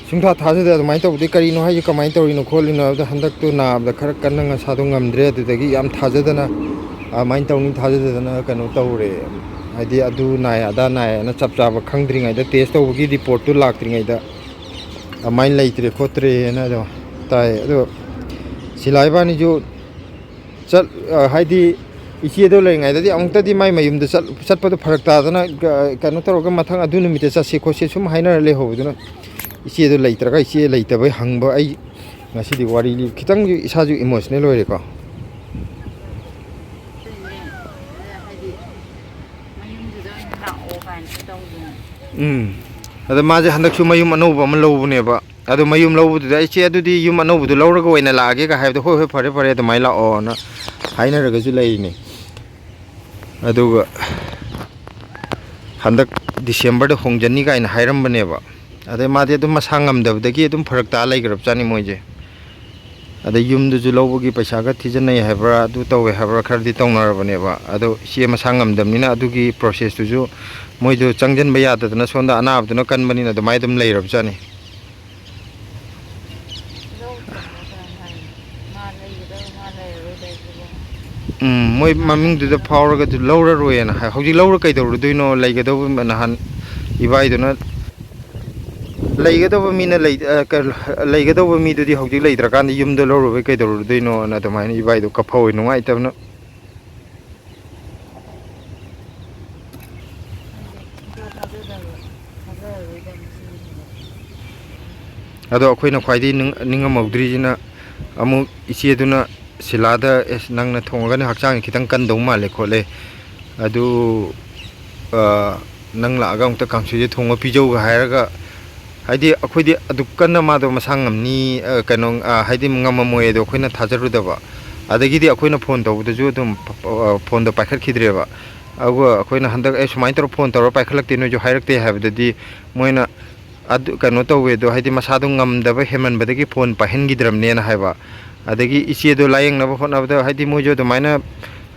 ꯁꯨꯡꯊꯥ ꯊꯥꯖꯗꯦ ꯑꯗꯨꯃꯥꯏꯅ ꯇꯧꯕꯗꯤ꯫ ꯀꯔꯤꯅꯣ ꯍꯥꯏꯁꯦ, ꯀꯃꯥꯏꯅ ꯇꯧꯔꯤꯅꯣ ꯈꯣꯠꯂꯤꯅꯣ ꯍꯥꯏꯕꯗ, ꯍꯟꯗꯛꯇꯨ ꯅꯥꯕꯗ ꯈꯔ ꯀꯟꯅ ꯃꯁꯥꯗꯣ ꯉꯝꯗ꯭ꯔꯦ, ꯑꯗꯨꯗꯒꯤ ꯌꯥꯝ ꯊꯥꯖꯗꯅ ꯑꯗꯨꯃꯥꯏꯅ ꯇꯧꯅꯤ ꯊꯥꯖꯗꯗꯅ ꯀꯩꯅꯣ ꯇꯧꯔꯦ꯫ ꯍꯥꯏꯗꯤ ꯑꯗꯨ ꯅꯥꯏ ꯑꯗꯥ ꯅꯥꯏ ꯍꯥꯏꯅ ꯆꯞ ꯆꯥꯕ ꯈꯪꯗ꯭ꯔꯤꯉꯩꯗ, ꯇꯦꯁ ꯇꯧꯕꯒꯤ ꯔꯤꯄꯣꯔꯠꯇꯨ ꯂꯥꯛꯇ꯭ꯔꯤꯉꯩꯗ ꯑꯗꯨꯃꯥꯏꯅ ꯂꯩꯇ꯭ꯔꯦ ꯈꯣꯠꯇ꯭ꯔꯦꯅ ꯑꯗꯣ ꯇꯥꯏ꯫ ꯑꯗꯣ ꯁꯤꯂꯥ ꯏꯕꯥꯅꯤꯁꯨ ꯆꯠ-, ꯑ, ꯍꯥꯏꯗꯤ ꯏꯆꯦꯗꯣ ꯂꯩꯔꯤꯉꯩꯗꯗꯤ ꯑꯃꯨꯛꯇꯗꯤ ꯃꯥꯏ ꯃꯌꯨꯝꯗ ꯆꯠ-, ꯆꯠꯄꯗꯣ ꯐꯔꯛ ꯇꯥꯗꯅ, ꯑ, ꯀꯩꯅꯣ ꯇꯧꯔꯒ ꯃꯊꯪ ꯑꯗꯨ ꯅꯨꯃꯤꯠꯇ ꯆꯠꯁꯤ ꯈꯣꯠꯁꯤ ꯁꯨꯝ ꯍꯥꯏꯅꯔ ꯂꯩꯍꯧꯕꯗꯨꯅ, ꯏꯆꯦꯗꯣ ꯂꯩꯇ꯭ꯔꯒ ꯏꯆꯦ ꯂꯩꯇꯕꯩ ꯍꯪꯕ꯫ ꯑꯩ ꯉꯁꯤꯗꯤ ꯋꯥꯔꯤ ꯂꯤ-, ꯈꯤꯇꯪꯁꯨ ꯏꯁꯥꯁꯨ ꯏꯃꯣꯁꯅꯦꯜ ꯑꯣꯏꯔꯦꯀꯣ꯫ ꯎꯝ꯫ ꯑꯗ ꯃꯥꯁꯦ ꯍꯟꯗꯛꯁꯨ ꯃꯌꯨꯝ ꯑꯅꯧꯕ ꯑꯃ ꯂꯧꯕꯅꯦꯕ꯫ ꯑꯗꯣ ꯃꯌꯨꯝ ꯂꯧꯕꯗꯨꯗ, "ꯑꯩ ꯆꯦ, ꯑꯗꯨꯗꯤ ꯌꯨꯝ ꯑꯅꯧꯕꯗꯣ ꯂꯧꯔꯒ ꯑꯣꯏꯅ ꯂꯥꯛꯑꯒꯦꯒ" ꯍꯥꯏꯕꯗꯣ, "ꯍꯣꯏ, ꯍꯣꯏ, ꯐꯔꯦ, ꯐꯔꯦ, ꯑꯗꯨꯃꯥꯏꯅ ꯂꯥꯛꯑꯣꯅ" ꯍꯥꯏꯅꯔꯒꯁꯨ ꯂꯩꯔꯤꯅꯦ꯫ ꯑꯗꯨꯒ ꯍꯟꯗꯛ ꯗꯤꯁꯦꯝꯕꯔꯗ ꯍꯣꯡꯖꯅꯤ ꯀꯥꯏꯅ ꯍꯥꯏꯔꯝꯕꯅꯦꯕ꯫ ꯑꯗꯩ ꯃꯥꯗꯤ ꯑꯗꯨꯝ ꯃꯁꯥ ꯉꯝꯗꯕꯗꯒꯤ ꯑꯗꯨꯝ ꯐꯔꯛ ꯇꯥ ꯂꯩꯈ꯭ꯔꯕꯖꯥꯠꯅꯤ ꯃꯣꯏꯁꯦ꯫ ꯑꯗꯩ ꯌꯨꯝꯗꯨꯁꯨ ꯂꯧꯕꯒꯤ ꯄꯩꯁꯥꯒ ꯊꯤꯖꯤꯟꯅꯩ ꯍꯥꯏꯕ꯭ꯔꯥ, ꯑꯗꯨ ꯇꯧꯋꯦ ꯍꯥꯏꯕ꯭ꯔꯥ, ꯈꯔꯗꯤ ꯇꯧꯅꯔꯕꯅꯦꯕ꯫ ꯑꯗꯣ ꯏꯆꯦ ꯃꯁꯥ ꯉꯝꯗꯕꯅꯤꯅ ꯑꯗꯨꯒꯤ ꯄ꯭ꯔꯣꯁꯦꯁꯇꯨꯁꯨ ꯃꯣꯏꯗꯣ ꯆꯪꯁꯤꯟꯕ ꯌꯥꯗꯗꯅ, ꯁꯣꯝꯗ ꯑꯅꯥꯕꯗꯨꯅ ꯀꯟꯕꯅꯤꯅ ꯑꯗꯨꯃꯥꯏꯅ ꯑꯗꯨꯝ ꯂꯩꯔꯕꯖꯥꯠꯅꯤ꯫ ꯎꯝ, ꯃꯣꯏ ꯃꯃꯤꯡꯗꯨꯗ ꯐꯥꯎꯔꯒꯗꯤ ꯂꯧꯔꯔꯣꯏꯅ ꯍꯥꯏ꯫ ꯍꯧꯖꯤꯛ ꯂꯧꯔ ꯀꯩꯗꯧꯔꯨꯗꯣꯏꯅꯣ? ꯂꯩꯒꯗꯧꯕ ꯅꯍꯥꯟ ꯏꯕꯥꯏꯗꯨꯅ ꯂꯩꯒꯗꯧꯕ ꯃꯤꯅ ꯂꯩ-, ꯑ, ꯀ-, ꯂꯩꯒꯗꯧꯕ ꯃꯤꯗꯨꯗꯤ ꯍꯧꯖꯤꯛ ꯂꯩꯇ꯭ꯔꯀꯥꯟꯗ ꯌꯨꯝꯗ ꯂꯧꯔꯨꯕꯩ ꯀꯩꯗꯧꯔꯨꯗꯣꯏꯅꯣꯅ ꯑꯗꯨꯃꯥꯏꯅ ꯏꯕꯥꯏꯗꯣ ꯀꯞꯐꯧꯋꯦ ꯅꯨꯡꯉꯥꯏꯇꯕꯅ꯫ ꯑꯗꯣ ꯑꯩꯈꯣꯏꯅ ꯈ꯭ꯋꯥꯏꯗꯒꯤ ꯅꯤꯡ-, ꯅꯤꯡꯉꯝꯍꯧꯗ꯭ꯔꯤꯁꯤꯅ ꯑꯃꯨꯛ ꯏꯆꯦꯗꯨꯅ ꯁꯤꯂꯥꯗ, "ꯑꯦꯁ, ꯅꯪꯅ ꯊꯣꯡꯉꯒꯅ ꯍꯛꯆꯥꯡꯁꯦ ꯈꯤꯇꯪ ꯀꯟꯗꯧ ꯃꯥꯜꯂꯦ ꯈꯣꯠꯂꯦ, ꯑꯗꯨ, ꯑ, ꯅꯪ ꯂꯥꯛꯑꯒ ꯑꯃꯨꯛꯇ ꯀꯥꯡꯁꯣꯏꯁꯦ ꯊꯣꯡꯉ ꯄꯤꯖꯧꯒ" ꯍꯥꯏꯔꯒ, ꯍꯥꯏꯗꯤ ꯑꯩꯈꯣꯏꯗꯤ ꯑꯗꯨꯛ ꯀꯟꯅ ꯃꯥꯗꯣ ꯃꯁꯥ ꯉꯝꯅꯤ, ꯑ, ꯀꯩꯅꯣ, ꯑ, ꯍꯥꯏꯗꯤ ꯉꯝꯃꯝꯃꯣꯏ ꯑꯗꯣ ꯑꯩꯈꯣꯏꯅ ꯊꯥꯖꯔꯨꯗꯕ꯫ ꯑꯗꯒꯤꯗꯤ ꯑꯩꯈꯣꯏꯅ ꯐꯣꯟ ꯇꯧꯕꯗꯁꯨ ꯑꯗꯨꯝ, ꯑ, ꯐꯣꯟꯗꯣ ꯄꯥꯏꯈꯠꯈꯤꯗ꯭ꯔꯦꯕ꯫ ꯑꯗꯨꯒ ꯑꯩꯈꯣꯏꯅ ꯍꯟꯗꯛ, "ꯑꯦ, ꯁꯨꯃꯥꯏꯅ ꯇꯧꯔ ꯐꯣꯟ ꯇꯧꯔ ꯄꯥꯏꯈꯠꯂꯛꯇꯦ, ꯅꯣꯏꯁꯨ ꯍꯥꯏꯔꯛꯇꯦ" ꯍꯥꯏꯕꯗꯗꯤ, ꯃꯣꯏꯅ ꯑꯗꯨ ꯀꯩꯅꯣ ꯇꯧꯋꯦ ꯑꯗꯣ, ꯍꯥꯏꯗꯤ ꯃꯁꯥꯗꯣ ꯉꯝꯗꯕ ꯍꯦꯟꯃꯟꯕꯗꯒꯤ ꯐꯣꯟ ꯄꯥꯏꯍꯟꯈꯤꯗ꯭ꯔꯕꯅꯦꯅ ꯍꯥꯏꯕ꯫ ꯑꯗꯒꯤ ꯏꯆꯦꯗꯣ ꯂꯥꯏꯌꯦꯡꯅꯕ ꯍꯣꯠꯅꯕꯗ, ꯍꯥꯏꯗꯤ ꯃꯣꯏꯁꯨ ꯑꯗꯨꯃꯥꯏꯅ,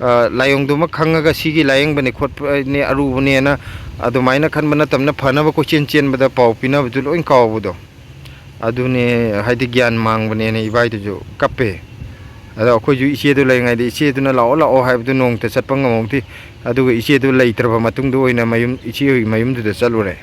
ꯑ, ꯂꯥꯏꯑꯣꯡꯗꯨꯃ ꯈꯪꯉꯒ ꯁꯤꯒꯤ ꯂꯥꯏꯌꯦꯡꯕꯅꯤ ꯈꯣꯠꯄꯅꯤ, ꯑꯔꯨꯕꯅꯦꯅ ꯑꯗꯨꯃꯥꯏꯅ ꯈꯟꯕ ꯅꯠꯇꯕꯅ ꯐꯅꯕ ꯀꯣꯏꯆꯦꯟ ꯆꯦꯟꯕꯗ ꯄꯥꯎ ꯄꯤꯅꯕꯗꯨ ꯂꯣꯏ ꯀꯥꯎꯕꯗꯣ꯫ ꯑꯗꯨꯅꯦ, ꯍꯥꯏꯗꯤ ꯒ꯭ꯌꯥꯟ ꯃꯥꯡꯕꯅꯦꯅ ꯏꯕꯥꯏꯗꯨꯁꯨ ꯀꯞꯄꯦ꯫ ꯑꯗꯣ ꯑꯩꯈꯣꯏꯁꯨ ꯏꯆꯦꯗꯨ ꯂꯩꯔꯤꯉꯩꯗ ꯏꯆꯦꯗꯨꯅ "ꯂꯥꯛꯑꯣ, ꯂꯥꯛꯑꯣ" ꯍꯥꯏꯕꯗꯨ ꯅꯣꯡꯃꯇ ꯆꯠꯄ ꯉꯝꯍꯧꯗꯦ꯫ ꯑꯗꯨꯒ ꯏꯆꯦꯗꯨ ꯂꯩꯇ꯭ꯔꯕ ꯃꯇꯨꯡꯗ ꯑꯣꯏꯅ ꯃꯌꯨꯝ, ꯏꯆꯦ ꯍꯣꯏꯒꯤ ꯃꯌꯨꯝꯗꯨꯗ ꯆꯠꯂꯨꯔꯦ꯫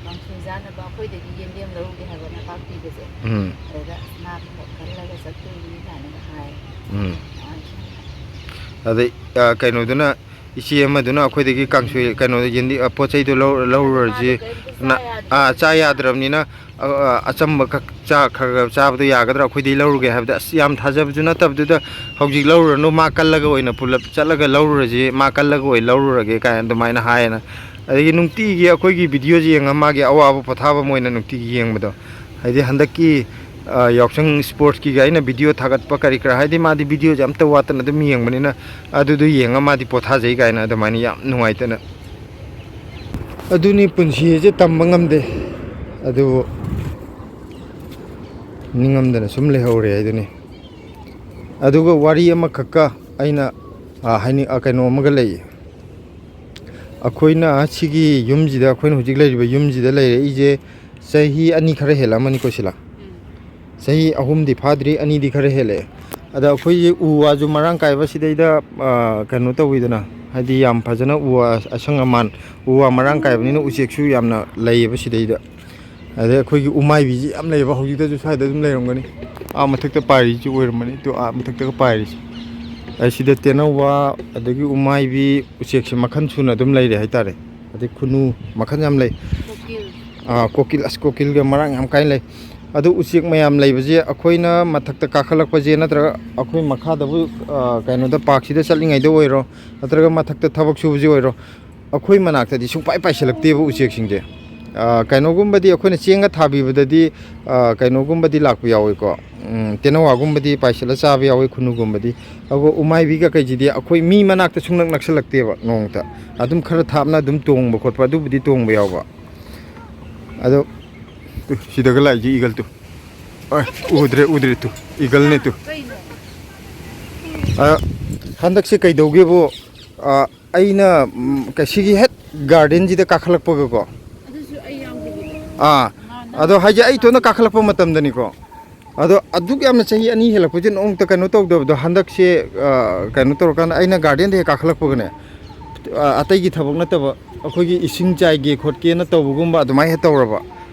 ꯀꯥꯡꯁꯣꯏ ꯆꯥꯅꯕ ꯑꯩꯈꯣꯏꯗꯒꯤ ꯌꯦꯟꯗꯦꯝ ꯂꯧꯔꯨꯒꯦ ꯍꯥꯏꯕ ꯅꯄꯥꯛꯄꯤꯒꯁꯦ꯫ ꯎꯝ꯫ ꯑꯗꯨꯗ "ꯑꯁ, ꯃꯥ ꯊꯕꯛ ꯀꯜꯂꯒ ꯆꯠꯇꯣꯏꯅꯤ" ꯀꯥꯏꯅꯒ ꯍꯥꯏ꯫ ꯎꯝ꯫ ꯑꯗꯩ, ꯑ, ꯀꯩꯅꯣꯗꯨꯅ, ꯏꯆꯦ ꯑꯃꯗꯨꯅ ꯑꯩꯈꯣꯏꯗꯒꯤ ꯀꯥꯡꯁꯣꯏ, ꯀꯩꯅꯣꯗ ꯌꯦꯟꯗꯤ-, ꯑ, ꯄꯣꯠ ꯆꯩꯗꯣ ꯂꯧ-, ꯂꯧꯔꯨꯔꯁꯤ꯫ ꯃꯥꯗꯣ ꯀꯩꯝꯇ ꯆꯥ ꯅ-, ꯌꯥꯗ꯭ꯔꯦ꯫ ꯑꯥ, ꯆꯥ ꯌꯥꯗ꯭ꯔꯕꯅꯤꯅ, ꯑ, ꯑ, ꯑꯆꯝꯕ ꯈꯛ ꯆꯥ ꯈꯔ ꯈꯔ ꯆꯥꯕꯗꯣ ꯌꯥꯒꯗ꯭ꯔꯥ? ꯑꯩꯈꯣꯏꯗꯤ ꯂꯧꯔꯨꯒꯦ ꯍꯥꯏꯕꯗ, "ꯑꯁ, ꯌꯥꯝ ꯊꯥꯖꯕꯁꯨ ꯅꯠꯇꯕꯗꯨꯗ ꯍꯧꯖꯤꯛ ꯂꯧꯔꯨꯔꯅꯨ, ꯃꯥ ꯀꯜꯂꯒ ꯑꯣꯏꯅ ꯄꯨꯂꯞ ꯆꯠꯂꯒ ꯂꯧꯔꯨꯔꯁꯤ, ꯃꯥ ꯀꯜꯂꯒ ꯑꯣꯏꯅ ꯂꯧꯔꯨꯔꯒꯦ" ꯀꯥꯏꯅ ꯑꯗꯨꯃꯥꯏꯅ ꯍꯥꯏꯌꯦꯅ꯫ ꯑꯗꯒꯤ ꯅꯨꯡꯇꯤꯒꯤ ꯑꯩꯈꯣꯏꯒꯤ ꯚꯤꯗꯤꯑꯣꯁꯦ ꯌꯦꯡꯉ ꯃꯥꯒꯤ ꯑꯋꯥꯕ ꯄꯣꯊꯥꯐꯝ ꯑꯣꯏꯅ ꯅꯨꯡꯇꯤꯒꯤ ꯌꯦꯡꯕꯗꯣ꯫ ꯍꯥꯏꯗꯤ ꯍꯟꯗꯛꯀꯤ, ꯑ, ꯌꯥꯎꯁꯪ ꯁ꯭ꯄꯣꯔꯠꯁꯀꯤꯒ ꯑꯩꯅ ꯚꯤꯗꯤꯑꯣ ꯊꯥꯒꯠꯄ ꯀꯔꯤ ꯀꯔꯥ, ꯍꯥꯏꯗꯤ ꯃꯥꯗꯤ ꯚꯤꯗꯤꯑꯣꯁꯦ ꯑꯝꯇ ꯋꯥꯠꯇꯅ ꯑꯗꯨꯝ ꯌꯦꯡꯕꯅꯤꯅ, ꯑꯗꯨꯗꯣ ꯌꯦꯡꯉ ꯃꯥꯗꯤ ꯄꯣꯊꯥꯖꯩ ꯀꯥꯏꯅ ꯑꯗꯨꯃꯥꯏꯅ ꯌꯥꯝ ꯅꯨꯡꯉꯥꯏꯇꯅ꯫ ꯑꯗꯨꯅꯤ ꯄꯨꯟꯁꯤꯁꯦ ꯇꯝꯕ ꯉꯝꯗꯦ, ꯑꯗꯨꯕꯨ ꯅꯤꯡꯉꯝꯗꯅ ꯁꯨꯝ ꯂꯩꯍꯧꯔꯦ ꯍꯥꯏꯗꯨꯅꯤ꯫ ꯑꯗꯨꯒ ꯋꯥꯔꯤ ꯑꯃꯈꯛꯀ ꯑꯩꯅ, ꯑ, ꯍꯥꯏꯅꯤꯡ-, ꯑ, ꯀꯩꯅꯣ ꯑꯃꯒ ꯂꯩ꯫ ꯑꯩꯈꯣꯏꯅ ꯁꯤꯒꯤ ꯌꯨꯝꯁꯤꯗ, ꯑꯩꯈꯣꯏꯅ ꯍꯧꯖꯤꯛ ꯂꯩꯔꯤꯕ ꯌꯨꯝꯁꯤꯗ ꯂꯩꯔꯛꯏꯁꯦ ꯆꯍꯤ ꯑꯅꯤ ꯈꯔ ꯍꯦꯜꯂꯛꯑꯃꯅꯤꯀꯣ ꯁꯤꯂꯥ꯫ ꯎꯝ꯫ ꯆꯍꯤ ꯑꯍꯨꯝꯗꯤ ꯐꯥꯗ꯭ꯔꯤ, ꯑꯅꯤꯗꯤ ꯈꯔ ꯍꯦꯜꯂꯛꯑꯦ꯫ ꯑꯗ ꯑꯩꯈꯣꯏꯁꯦ ꯎ ꯋꯥꯁꯨ ꯃꯔꯥꯡ ꯀꯥꯏꯕ ꯁꯤꯗꯩꯗ, ꯑ, ꯀꯩꯅꯣ ꯇꯧꯋꯤꯗꯅ, ꯍꯥꯏꯗꯤ ꯌꯥꯝ ꯐꯖꯅ ꯎ ꯋꯥ, ꯑꯁꯪ ꯑꯃꯥꯟ, ꯎ ꯋꯥ ꯃꯔꯥꯡ ꯀꯥꯏꯕꯅꯤꯅ ꯎꯆꯦꯛꯁꯨ ꯌꯥꯝꯅ ꯂꯩꯌꯦꯕ ꯁꯤꯗꯩꯗ꯫ ꯑꯗꯩ ꯑꯩꯈꯣꯏꯒꯤ ꯎꯃꯥꯏꯕꯤꯁꯤ ꯌꯥꯝ ꯂꯩꯌꯦꯕ, ꯍꯧꯖꯤꯛꯇꯁꯨ ꯁ꯭ꯋꯥꯏꯗ ꯑꯗꯨꯝ ꯂꯩꯔꯝꯒꯅꯤ꯫ ꯑꯥ ꯃꯊꯛꯇ ꯄꯥꯏꯔꯤꯁꯤ ꯑꯣꯏꯔꯝꯃꯅꯤ, ꯇꯨ ꯑꯥ ꯃꯊꯛꯇꯒ ꯄꯥꯏꯔꯤꯁꯤ꯫ ꯑꯁꯤꯗ ꯇꯦꯅꯋꯥ, ꯑꯗꯒꯤ ꯎꯃꯥꯏꯕꯤ, ꯎꯆꯦꯛꯁꯦ ꯃꯈꯜ ꯁꯨꯅ ꯑꯗꯨꯝ ꯂꯩꯔꯦ ꯍꯥꯏꯇꯥꯔꯦ꯫ ꯑꯗꯩ ꯈꯨꯅꯨ ꯃꯈꯜ ꯌꯥꯝ ꯂꯩ꯫ ꯀꯣꯀꯤꯜ꯫ ꯑꯥ, ꯀꯣꯀꯤꯜ, ꯑꯁ, ꯀꯣꯀꯤꯜꯒ ꯃꯔꯥꯡ ꯌꯥꯝ ꯀꯥꯏꯅ ꯂꯩ꯫ ꯑꯗꯨ ꯎꯆꯦꯛ ꯃꯌꯥꯝ ꯂꯩꯕꯁꯦ ꯑꯩꯈꯣꯏꯅ ꯃꯊꯛꯇ ꯀꯥꯈꯠꯂꯛꯄꯁꯦ ꯅꯠꯇ꯭ꯔꯒ ꯑꯩꯈꯣꯏ ꯃꯈꯥꯗꯕꯨ, ꯑꯥ, ꯀꯩꯅꯣꯗ ꯄꯥꯔꯛꯁꯤꯗ ꯆꯠꯂꯤꯉꯩꯗ ꯑꯣꯏꯔꯣ, ꯅꯠꯇ꯭ꯔꯒ ꯃꯊꯛꯇ ꯊꯕꯛ ꯁꯨꯕꯁꯦ ꯑꯣꯏꯔꯣ, ꯑꯩꯈꯣꯏ ꯃꯅꯥꯛꯇꯗꯤ ꯁꯨꯡꯄꯥꯏ ꯄꯥꯏꯁꯤꯜꯂꯛꯇꯦꯕ ꯎꯆꯦꯛꯁꯤꯡꯁꯦ꯫ ꯑꯥ, ꯀꯩꯅꯣꯒꯨꯝꯕꯗꯤ ꯑꯩꯈꯣꯏꯅ ꯆꯦꯡꯒ ꯊꯥꯕꯤꯕꯗꯗꯤ, ꯑꯥ, ꯀꯩꯅꯣꯒꯨꯝꯕꯗꯤ ꯂꯥꯛꯄ ꯌꯥꯎꯋꯤꯀꯣ, ꯎꯝ, ꯇꯦꯅꯋꯥꯒꯨꯝꯕꯗꯤ ꯄꯥꯏꯁꯤꯜꯂ ꯆꯥꯕ ꯌꯥꯎꯋꯤ, ꯈꯨꯅꯨꯒꯨꯝꯕꯗꯤ꯫ ꯑꯗꯨꯒ ꯎꯃꯥꯏꯕꯤꯒ ꯀꯩꯁꯤꯗꯤ ꯑꯩꯈꯣꯏ ꯃꯤ ꯃꯅꯥꯛꯇ ꯁꯨꯡꯅꯛ ꯅꯛꯁꯤꯜꯂꯛꯇꯦꯕ ꯅꯣꯡꯃꯇ꯫ ꯑꯗꯨꯝ ꯈꯔ ꯊꯥꯞꯅ ꯑꯗꯨꯝ ꯇꯣꯡꯕ ꯈꯣꯠꯄ ꯑꯗꯨꯕꯨꯗꯤ ꯇꯣꯡꯕ ꯌꯥꯎꯕ꯫ ꯑꯗꯣ ꯇꯨ, ꯁꯤꯗꯒ ꯂꯥꯛꯏꯁꯤ ꯏꯒꯜ ꯇꯨ꯫ ꯑꯦ, ꯎꯗ꯭ꯔꯦ, ꯎꯗ꯭ꯔꯦ ꯇꯨ, ꯏꯒꯜꯅꯦ ꯇꯨ꯫ ꯀꯩꯅꯣ? ꯑ, ꯍꯟꯗꯛꯁꯦ ꯀꯩꯗꯧꯒꯦꯕꯨ, ꯑ, ꯑꯩꯅ, ꯎꯝ, ꯀ-, ꯁꯤꯒꯤ ꯍꯦꯛ ꯒꯥꯔꯗꯦꯟꯁꯤꯗ ꯀꯥꯈꯠꯂꯛꯄꯒꯀꯣ, ꯑꯥ, ꯑꯗꯣ ꯍꯥꯏꯁꯦ ꯑꯩ ꯏꯇꯣꯝꯇ ꯀꯥꯈꯠꯂꯛꯄ ꯃꯇꯝꯗꯅꯤꯀꯣ꯫ ꯑꯗꯣ ꯑꯗꯨꯛ ꯌꯥꯝꯅ ꯆꯍꯤ ꯑꯅꯤ ꯍꯦꯜꯂꯛꯄꯁꯦ ꯅꯣꯡꯃꯇ ꯀꯩꯅꯣ ꯇꯧꯗꯕꯗꯣ, ꯍꯟꯗꯛꯁꯦ, ꯑ, ꯀꯩꯅꯣ ꯇꯧꯔꯀꯥꯟꯗ ꯑꯩꯅ ꯒꯥꯔꯗꯦꯟꯗ ꯍꯦꯛ ꯀꯥꯈꯠꯂꯛꯄꯒꯅꯦ, ꯑ, ꯑꯇꯩꯒꯤ ꯊꯕꯛ ꯅꯠꯇꯕ, ꯑꯩꯈꯣꯏꯒꯤ ꯏꯁꯤꯡ ꯆꯥꯏꯒꯦ ꯈꯣꯠꯀꯦꯅ ꯇꯧꯕꯒꯨꯝꯕ ꯑꯗꯨꯃꯥꯏꯅ ꯍꯦꯛ ꯇꯧꯔꯕ,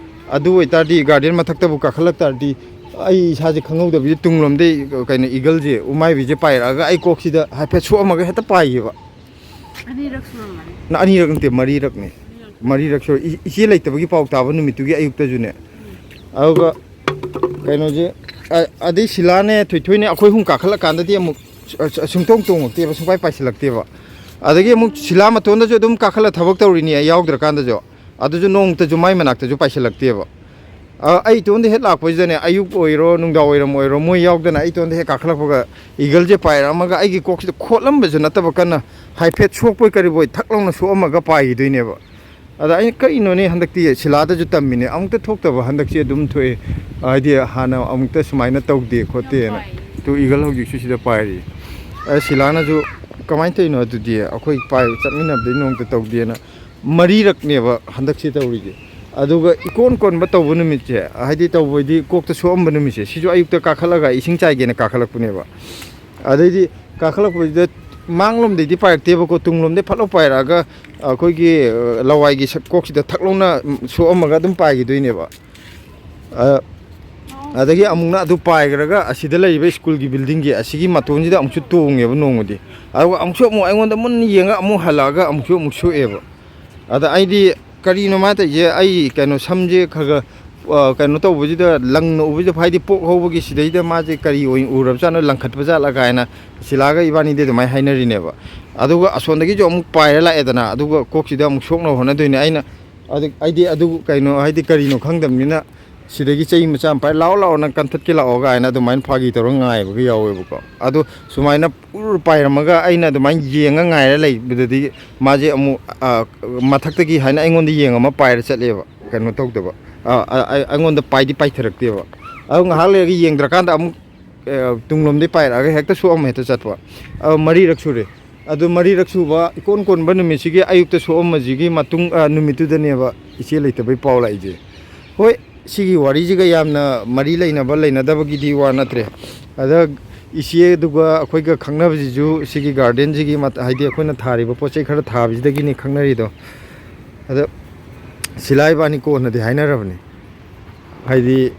ꯑꯗꯨ ꯑꯣꯏꯇꯥꯔꯗꯤ ꯒꯥꯔꯗꯦꯟ ꯃꯊꯛꯇꯕꯨ ꯀꯥꯈꯠꯂꯛ ꯇꯥꯔꯗꯤ ꯑꯩ ꯏꯁꯥꯁꯦ ꯈꯪꯍꯧꯗꯕꯤꯗ ꯇꯨꯡꯂꯣꯝꯗꯩ ꯀꯩꯅꯣ ꯏꯒꯜꯁꯦ, ꯎꯃꯥꯏꯕꯤꯁꯦ ꯄꯥꯏꯔꯛꯑꯒ ꯑꯩ ꯀꯣꯛꯁꯤꯗ ꯍꯥꯏꯐꯦꯠ ꯁꯣꯛꯑꯝꯃꯒ ꯍꯦꯛꯇ ꯄꯥꯏꯈꯤꯕ꯫ ꯑꯅꯤꯔꯛ ꯁꯨꯔꯝꯃꯅꯤ꯫ ꯅ-, ꯑꯅꯤꯔꯛ ꯅꯠꯇꯦ, ꯃꯔꯤꯔꯛꯅꯤ꯫ ꯃꯔꯤꯔꯛ ꯁꯨꯔꯦ꯫ ꯏ-, ꯏꯆꯦ ꯂꯩꯇꯕꯒꯤ ꯄꯥꯎ ꯇꯥꯕ ꯅꯨꯃꯤꯠꯇꯨꯒꯤ ꯑꯌꯨꯛꯇꯁꯨꯅꯦ꯫ ꯎꯝ꯫ ꯑꯗꯨꯒ ꯀꯩꯅꯣꯁꯦ, ꯑ-, ꯑꯗꯩ ꯁꯤꯂꯥꯅꯦ, ꯊꯣꯏꯊꯣꯏꯅꯦ, ꯑꯩꯈꯣꯏ ꯑꯍꯨꯝ ꯀꯥꯈꯠꯂꯀꯥꯟꯗꯗꯤ ꯑꯃꯨꯛ ꯁ-, ꯁ-, ꯁꯨꯡꯇꯣꯡ ꯇꯣꯡꯉꯛꯇꯦꯕ, ꯁꯨꯡꯄꯥꯏ ꯄꯥꯏꯁꯤꯜꯂꯛꯇꯦꯕ꯫ ꯑꯗꯒꯤ ꯑꯃꯨꯛ ꯁꯤꯂꯥ ꯃꯇꯣꯟꯗꯁꯨ ꯑꯗꯨꯝ ꯀꯥꯈꯠꯂ ꯊꯕꯛ ꯇꯧꯔꯤꯅꯤ ꯑꯩ ꯌꯥꯎꯗ꯭ꯔꯀꯥꯟꯗꯁꯨ꯫ ꯑꯗꯨꯁꯨ ꯅꯣꯡꯃꯇꯁꯨ ꯃꯥꯏ ꯃꯅꯥꯛꯇꯁꯨ ꯄꯥꯏꯁꯤꯜꯂꯛꯇꯦꯕ꯫ ꯑ, ꯑꯩ ꯏꯇꯣꯝꯗ ꯍꯦꯛ ꯂꯥꯛꯄꯁꯤꯗꯅꯦ, ꯑꯌꯨꯛ ꯑꯣꯏꯔꯣ, ꯅꯨꯡꯗꯥꯡ ꯋꯥꯏꯔꯝ ꯑꯣꯏꯔꯣ, ꯃꯣꯏ ꯌꯥꯎꯗꯅ ꯑꯩ ꯏꯇꯣꯝꯗ ꯍꯦꯛ ꯀꯥꯈꯠꯂꯛꯄꯒ ꯏꯒꯜꯁꯦ ꯄꯥꯏꯔꯛꯑꯝꯃꯒ ꯑꯩꯒꯤ ꯀꯣꯛꯁꯤꯗ ꯈꯣꯠꯂꯝꯕꯁꯨ ꯅꯠꯇꯕ, ꯀꯟꯅ ꯍꯥꯏꯐꯦꯠ ꯁꯣꯛꯄꯣꯏ ꯀꯔꯤꯕꯣꯏ ꯊꯛ ꯂꯥꯎꯅ ꯁꯣꯛꯑꯝꯃꯒ ꯄꯥꯏꯈꯤꯗꯣꯏꯅꯦꯕ꯫ ꯑꯗ ꯑꯩꯅ, "ꯀꯔꯤꯅꯣꯅꯦ, ꯍꯟꯗꯛꯇꯤ ꯁꯤꯂꯥꯗꯁꯨ ꯇꯝꯃꯤꯅꯦ, ꯑꯃꯨꯛꯇ ꯊꯣꯛꯇꯕ ꯍꯟꯗꯛꯁꯦ ꯑꯗꯨꯝ ꯊꯣꯛꯑꯦ, ꯍꯥꯏꯗꯤ ꯍꯥꯟꯅ ꯑꯃꯨꯛꯇ ꯁꯨꯃꯥꯏꯅ ꯇꯧꯗꯦ ꯈꯣꯠꯇꯦꯅ"꯫ ꯇꯨ ꯏꯒꯜ ꯍꯧꯖꯤꯛꯁꯨ ꯁꯤꯗ ꯄꯥꯏꯔꯤ꯫ ꯑ, ꯁꯤꯂꯥꯅꯁꯨ, "ꯀꯃꯥꯏꯅ ꯇꯧꯔꯤꯅꯣ ꯑꯗꯨꯗꯤ, ꯑꯩꯈꯣꯏ ꯄꯥꯏꯕ ꯆꯠꯃꯤꯟꯅꯕꯗꯩ ꯅꯣꯡꯃꯇ ꯇꯧꯗꯦꯅ"꯫ ꯃꯔꯤꯔꯛꯅꯦꯕ ꯍꯟꯗꯛꯁꯦ ꯇꯧꯔꯤꯁꯦ꯫ ꯑꯗꯨꯒ ꯏꯀꯣꯟ ꯀꯣꯟꯕ ꯇꯧꯕ ꯅꯨꯃꯤꯠꯁꯦ, ꯍꯥꯏꯗꯤ ꯇꯧꯕꯗꯤ ꯀꯣꯛꯇ ꯁꯣꯛꯑꯝꯕ ꯅꯨꯃꯤꯠꯁꯦ, ꯁꯤꯁꯨ ꯑꯌꯨꯛꯇ ꯀꯥꯈꯠꯂꯒ ꯏꯁꯤꯡ ꯆꯥꯏꯒꯦꯅ ꯀꯥꯈꯠꯂꯛꯄꯅꯦꯕ꯫ ꯑꯗꯩꯗꯤ ꯀꯥꯈꯠꯂꯛꯄꯁꯤꯗ ꯃꯥꯡꯂꯣꯝꯗꯩꯗꯤ ꯄꯥꯏꯔꯛꯇꯦꯕꯀꯣ, ꯇꯨꯡꯂꯣꯝꯗꯩ ꯐꯠ ꯂꯥꯎ ꯄꯥꯏꯔꯛꯑꯒ ꯑꯩꯈꯣꯏꯒꯤ, ꯑ, ꯂꯋꯥꯏꯒꯤ ꯁꯛ-, ꯀꯣꯛꯁꯤꯗ ꯊꯛ ꯂꯥꯎꯅ, ꯎꯝ, ꯁꯣꯛꯑꯝꯃꯒ ꯑꯗꯨꯝ ꯄꯥꯏꯈꯤꯗꯣꯏꯅꯦꯕ꯫ ꯑ, ꯑꯗꯒꯤ ꯑꯃꯨꯛꯅ ꯑꯗꯨ ꯄꯥꯏꯈ꯭ꯔꯒ ꯑꯁꯤꯗ ꯂꯩꯔꯤꯕ ꯁ꯭ꯀꯨꯜꯒꯤ ꯕꯤꯜꯗꯤꯡꯒꯤ ꯑꯁꯤꯒꯤ ꯃꯇꯣꯟꯁꯤꯗ ꯑꯃꯨꯛꯁꯨ ꯇꯣꯡꯉꯦꯕ ꯅꯣꯡꯃꯗꯤ꯫ ꯑꯗꯨꯒ ꯑꯃꯨꯛꯁꯨ ꯑꯃꯨꯛ ꯑꯩꯉꯣꯟꯗ ꯃꯨꯟꯅ ꯌꯦꯡꯉꯒ ꯑꯃꯨꯛ ꯍꯜꯂꯛꯑꯒ ꯑꯃꯨꯛꯁꯨ ꯑꯃꯨꯛ ꯁꯣꯛꯑꯦꯕ꯫ ꯑꯗ ꯑꯩꯗꯤ, "ꯀꯔꯤꯅꯣ ꯃꯥ ꯇꯧꯔꯤꯁꯦ?" ꯑꯩ ꯀꯩꯅꯣ ꯁꯝꯁꯦ ꯈꯔ ꯈꯔ, ꯑ, ꯀꯩꯅꯣ ꯇꯧꯕꯁꯤꯗ, ꯂꯪꯅ ꯎꯕꯁꯤꯗ, ꯍꯥꯏꯗꯤ ꯄꯣꯛ ꯍꯧꯕꯒꯤ ꯁꯤꯗꯩꯗ ꯃꯥꯁꯦ ꯀꯔꯤ ꯑꯣꯏꯅ ꯎꯔꯕꯖꯥꯠꯅꯣ, ꯂꯪꯈꯠꯄ ꯖꯥꯠꯂ ꯀꯥꯏꯅ ꯁꯤꯂꯥꯒ ꯏꯕꯥꯅꯤꯗꯤ ꯑꯗꯨꯃꯥꯏꯅ ꯍꯥꯏꯅꯔꯤꯅꯦꯕ꯫ ꯑꯗꯨꯒ ꯑꯁꯣꯝꯗꯒꯤꯁꯨ ꯑꯃꯨꯛ ꯄꯥꯏꯔ ꯂꯥꯛꯑꯦꯗꯅ, ꯑꯗꯨꯒ ꯀꯣꯛꯁꯤꯗ ꯑꯃꯨꯛ ꯁꯣꯛꯅꯕ ꯍꯣꯠꯅꯗꯣꯏꯅꯦ꯫ ꯑꯩꯅ ꯑꯗꯨ, ꯑꯩꯗꯤ ꯑꯗꯨ ꯀꯩꯅꯣ, ꯍꯥꯏꯗꯤ ꯀꯔꯤꯅꯣ ꯈꯪꯗꯕꯅꯤꯅ, ꯁꯤꯗꯒꯤ ꯆꯩ ꯃꯆꯥ ꯑꯃ ꯄꯥꯏꯔ, "ꯂꯥꯛꯑꯣ, ꯂꯥꯛꯑꯣ, ꯅꯪ ꯀꯟꯊꯠꯀꯦ ꯂꯥꯛꯑꯣ" ꯀꯥꯏꯅ ꯑꯗꯨꯃꯥꯏꯅ ꯐꯥꯒꯤ ꯇꯧꯔꯒ ꯉꯥꯏꯕꯒ ꯌꯥꯎꯋꯦꯕꯀꯣ꯫ ꯑꯗꯣ ꯁꯨꯃꯥꯏꯅ ꯎꯔ ꯄꯥꯏꯔꯝꯃꯒ ꯑꯩꯅ ꯑꯗꯨꯃꯥꯏꯅ ꯌꯦꯡꯉ ꯉꯥꯏꯔ ꯂꯩꯕꯗꯗꯤ ꯃꯥꯁꯦ ꯑꯃꯨꯛ, ꯑ, ꯃꯊꯛꯇꯒꯤ ꯍꯥꯏꯅ ꯑꯩꯉꯣꯟꯗ ꯌꯦꯡꯉꯝꯃ ꯄꯥꯏꯔ ꯆꯠꯂꯦꯕ, ꯀꯩꯅꯣ ꯇꯧꯗꯕ꯫ ꯑ, ꯑ, ꯑ, ꯑꯩꯉꯣꯟꯗ ꯄꯥꯏꯗꯤ ꯄꯥꯏꯊꯔꯛꯇꯦꯕ꯫ ꯑꯗꯣ ꯉꯥꯏꯍꯥꯛ ꯂꯩꯔꯒ ꯌꯦꯡꯗ꯭ꯔꯀꯥꯟꯗ ꯑꯃꯨꯛ, ꯑ, ꯇꯨꯡꯂꯣꯝꯗꯩ ꯄꯥꯏꯔꯛꯑꯒ ꯍꯦꯛꯇ ꯁꯣꯛꯑꯝꯃ ꯍꯦꯛꯇ ꯆꯠꯄ꯫ ꯑ, ꯃꯔꯤꯔꯛ ꯁꯨꯔꯦ꯫ ꯑꯗꯨ ꯃꯔꯤꯔꯛ ꯁꯨꯕ ꯏꯀꯣꯟ ꯀꯣꯟꯕ ꯅꯨꯃꯤꯠꯁꯤꯒꯤ ꯑꯌꯨꯛꯇ ꯁꯣꯛꯑꯝꯕꯁꯤꯒꯤ ꯃꯇꯨꯡ, ꯑ, ꯅꯨꯃꯤꯠꯇꯨꯗꯅꯦꯕ ꯏꯆꯦ ꯂꯩꯇꯕꯩ ꯄꯥꯎ ꯂꯥꯛꯏꯁꯦ꯫ ꯍꯣꯏ, ꯁꯤꯒꯤ ꯋꯥꯔꯤꯁꯤꯒ ꯌꯥꯝꯅ ꯃꯔꯤ ꯂꯩꯅꯕ ꯂꯩꯅꯗꯕꯒꯤꯗꯤ ꯋꯥ ꯅꯠꯇ꯭ꯔꯦ꯫ ꯑꯗ ꯏꯆꯦꯗꯨꯒ ꯑꯩꯈꯣꯏꯒ ꯈꯪꯅꯕꯁꯤꯁꯨ ꯁꯤꯒꯤ ꯒꯥꯔꯗꯦꯟꯁꯤꯒꯤ ꯃꯠ-, ꯍꯥꯏꯗꯤ ꯑꯩꯈꯣꯏꯅ ꯊꯥꯔꯤꯕ ꯄꯣꯠ ꯆꯩ ꯈꯔ ꯊꯥꯕꯁꯤꯗꯒꯤꯅꯤ ꯈꯪꯅꯔꯤꯗꯣ꯫ ꯑꯗ ꯁꯤꯂꯥ ꯏꯕꯥꯅꯤ ꯀꯣꯟꯅꯗꯤ ꯍꯥꯏꯅꯔꯕꯅꯤ꯫ ꯍꯥꯏꯗꯤ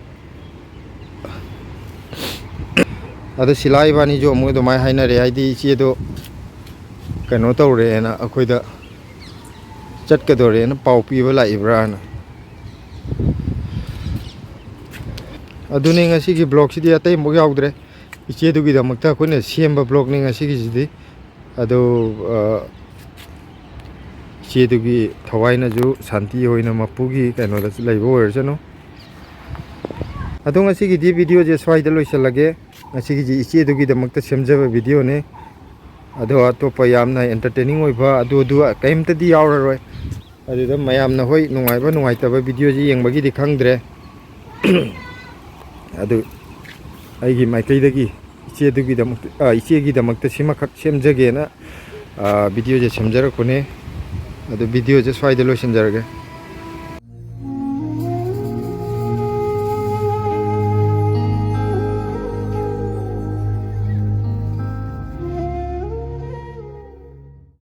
ꯑꯗ ꯁꯤꯂꯥ ꯏꯕꯥꯅꯤꯁꯨ ꯑꯃꯨꯛ ꯑꯗꯨꯃꯥꯏꯅ ꯍꯥꯏꯅꯔꯦ, ꯍꯥꯏꯗꯤ ꯏꯆꯦꯗꯣ ꯀꯩꯅꯣ ꯇꯧꯔꯦꯅ, ꯑꯩꯈꯣꯏꯗ ꯆꯠꯀꯗꯣꯔꯦꯅ ꯄꯥꯎ ꯄꯤꯕ ꯂꯥꯛꯏꯕ꯭ꯔꯥꯅ꯫ ꯑꯗꯨꯅꯤ, ꯉꯁꯤꯒꯤ ꯕ꯭ꯂꯣꯛꯁꯤꯗꯤ ꯑꯇꯩ ꯑꯃꯨꯛ ꯌꯥꯎꯗ꯭ꯔꯦ꯫ ꯏꯆꯦꯗꯨꯒꯤꯗꯃꯛꯇ ꯑꯩꯈꯣꯏꯅ ꯁꯦꯝꯕ ꯕ꯭ꯂꯣꯛꯅꯤ ꯉꯁꯤꯒꯤꯁꯤꯗꯤ꯫ ꯑꯗꯣ, ꯑ, ꯏꯆꯦꯗꯨꯒꯤ ꯊꯋꯥꯏꯅꯁꯨ ꯁꯥꯟꯇꯤ ꯑꯣꯏꯅ ꯃꯄꯨꯒꯤ ꯀꯩꯅꯣꯗ ꯂꯩꯕ ꯑꯣꯏꯔꯁꯅꯨ꯫ ꯑꯗꯣ ꯉꯁꯤꯒꯤꯗꯤ ꯚꯤꯗꯤꯑꯣꯁꯦ ꯁ꯭ꯋꯥꯏꯗ ꯂꯣꯏꯁꯤꯜꯂꯒꯦ꯫ ꯉꯁꯤꯒꯤꯁꯤ ꯏꯆꯦꯗꯨꯒꯤꯗꯃꯛꯇ ꯁꯦꯝꯖꯕ ꯚꯤꯗꯤꯑꯣꯅꯤ꯫ ꯑꯗꯣ ꯑꯇꯣꯞꯄ ꯌꯥꯝꯅ ꯑꯦꯟꯇꯔꯇꯦꯅꯤꯡ ꯑꯣꯏꯕ ꯑꯗꯨ, ꯑꯗꯨ ꯀꯔꯤꯝꯇꯗꯤ ꯌꯥꯎꯔꯔꯣꯏ꯫ ꯑꯗꯨꯗ ꯃꯌꯥꯝꯅ, ꯍꯣꯏ, ꯅꯨꯡꯉꯥꯏꯕ ꯅꯨꯡꯉꯥꯏꯇꯕ ꯚꯤꯗꯤꯑꯣꯁꯤ ꯌꯦꯡꯕꯒꯤꯗꯤ ꯈꯪꯗ꯭ꯔꯦ꯫ ꯑꯗꯨ ꯑꯩꯒꯤ ꯃꯥꯏꯀꯩꯗꯒꯤ ꯏꯆꯦꯗꯨꯒꯤꯗꯃꯛꯇ, ꯑ, ꯏꯆꯦꯒꯤꯗꯃꯛꯇ ꯁꯤꯃꯈꯛ ꯁꯦꯝꯖꯒꯦꯅ, ꯑ, ꯚꯤꯗꯤꯑꯣꯁꯦ ꯁꯦꯝꯖꯔꯛꯄꯅꯦ꯫ ꯑꯗꯨ ꯚꯤꯗꯤꯑꯣꯁꯦ ꯁ꯭ꯋꯥꯏꯗ ꯂꯣꯏꯁꯤꯟꯖꯔꯒꯦ꯫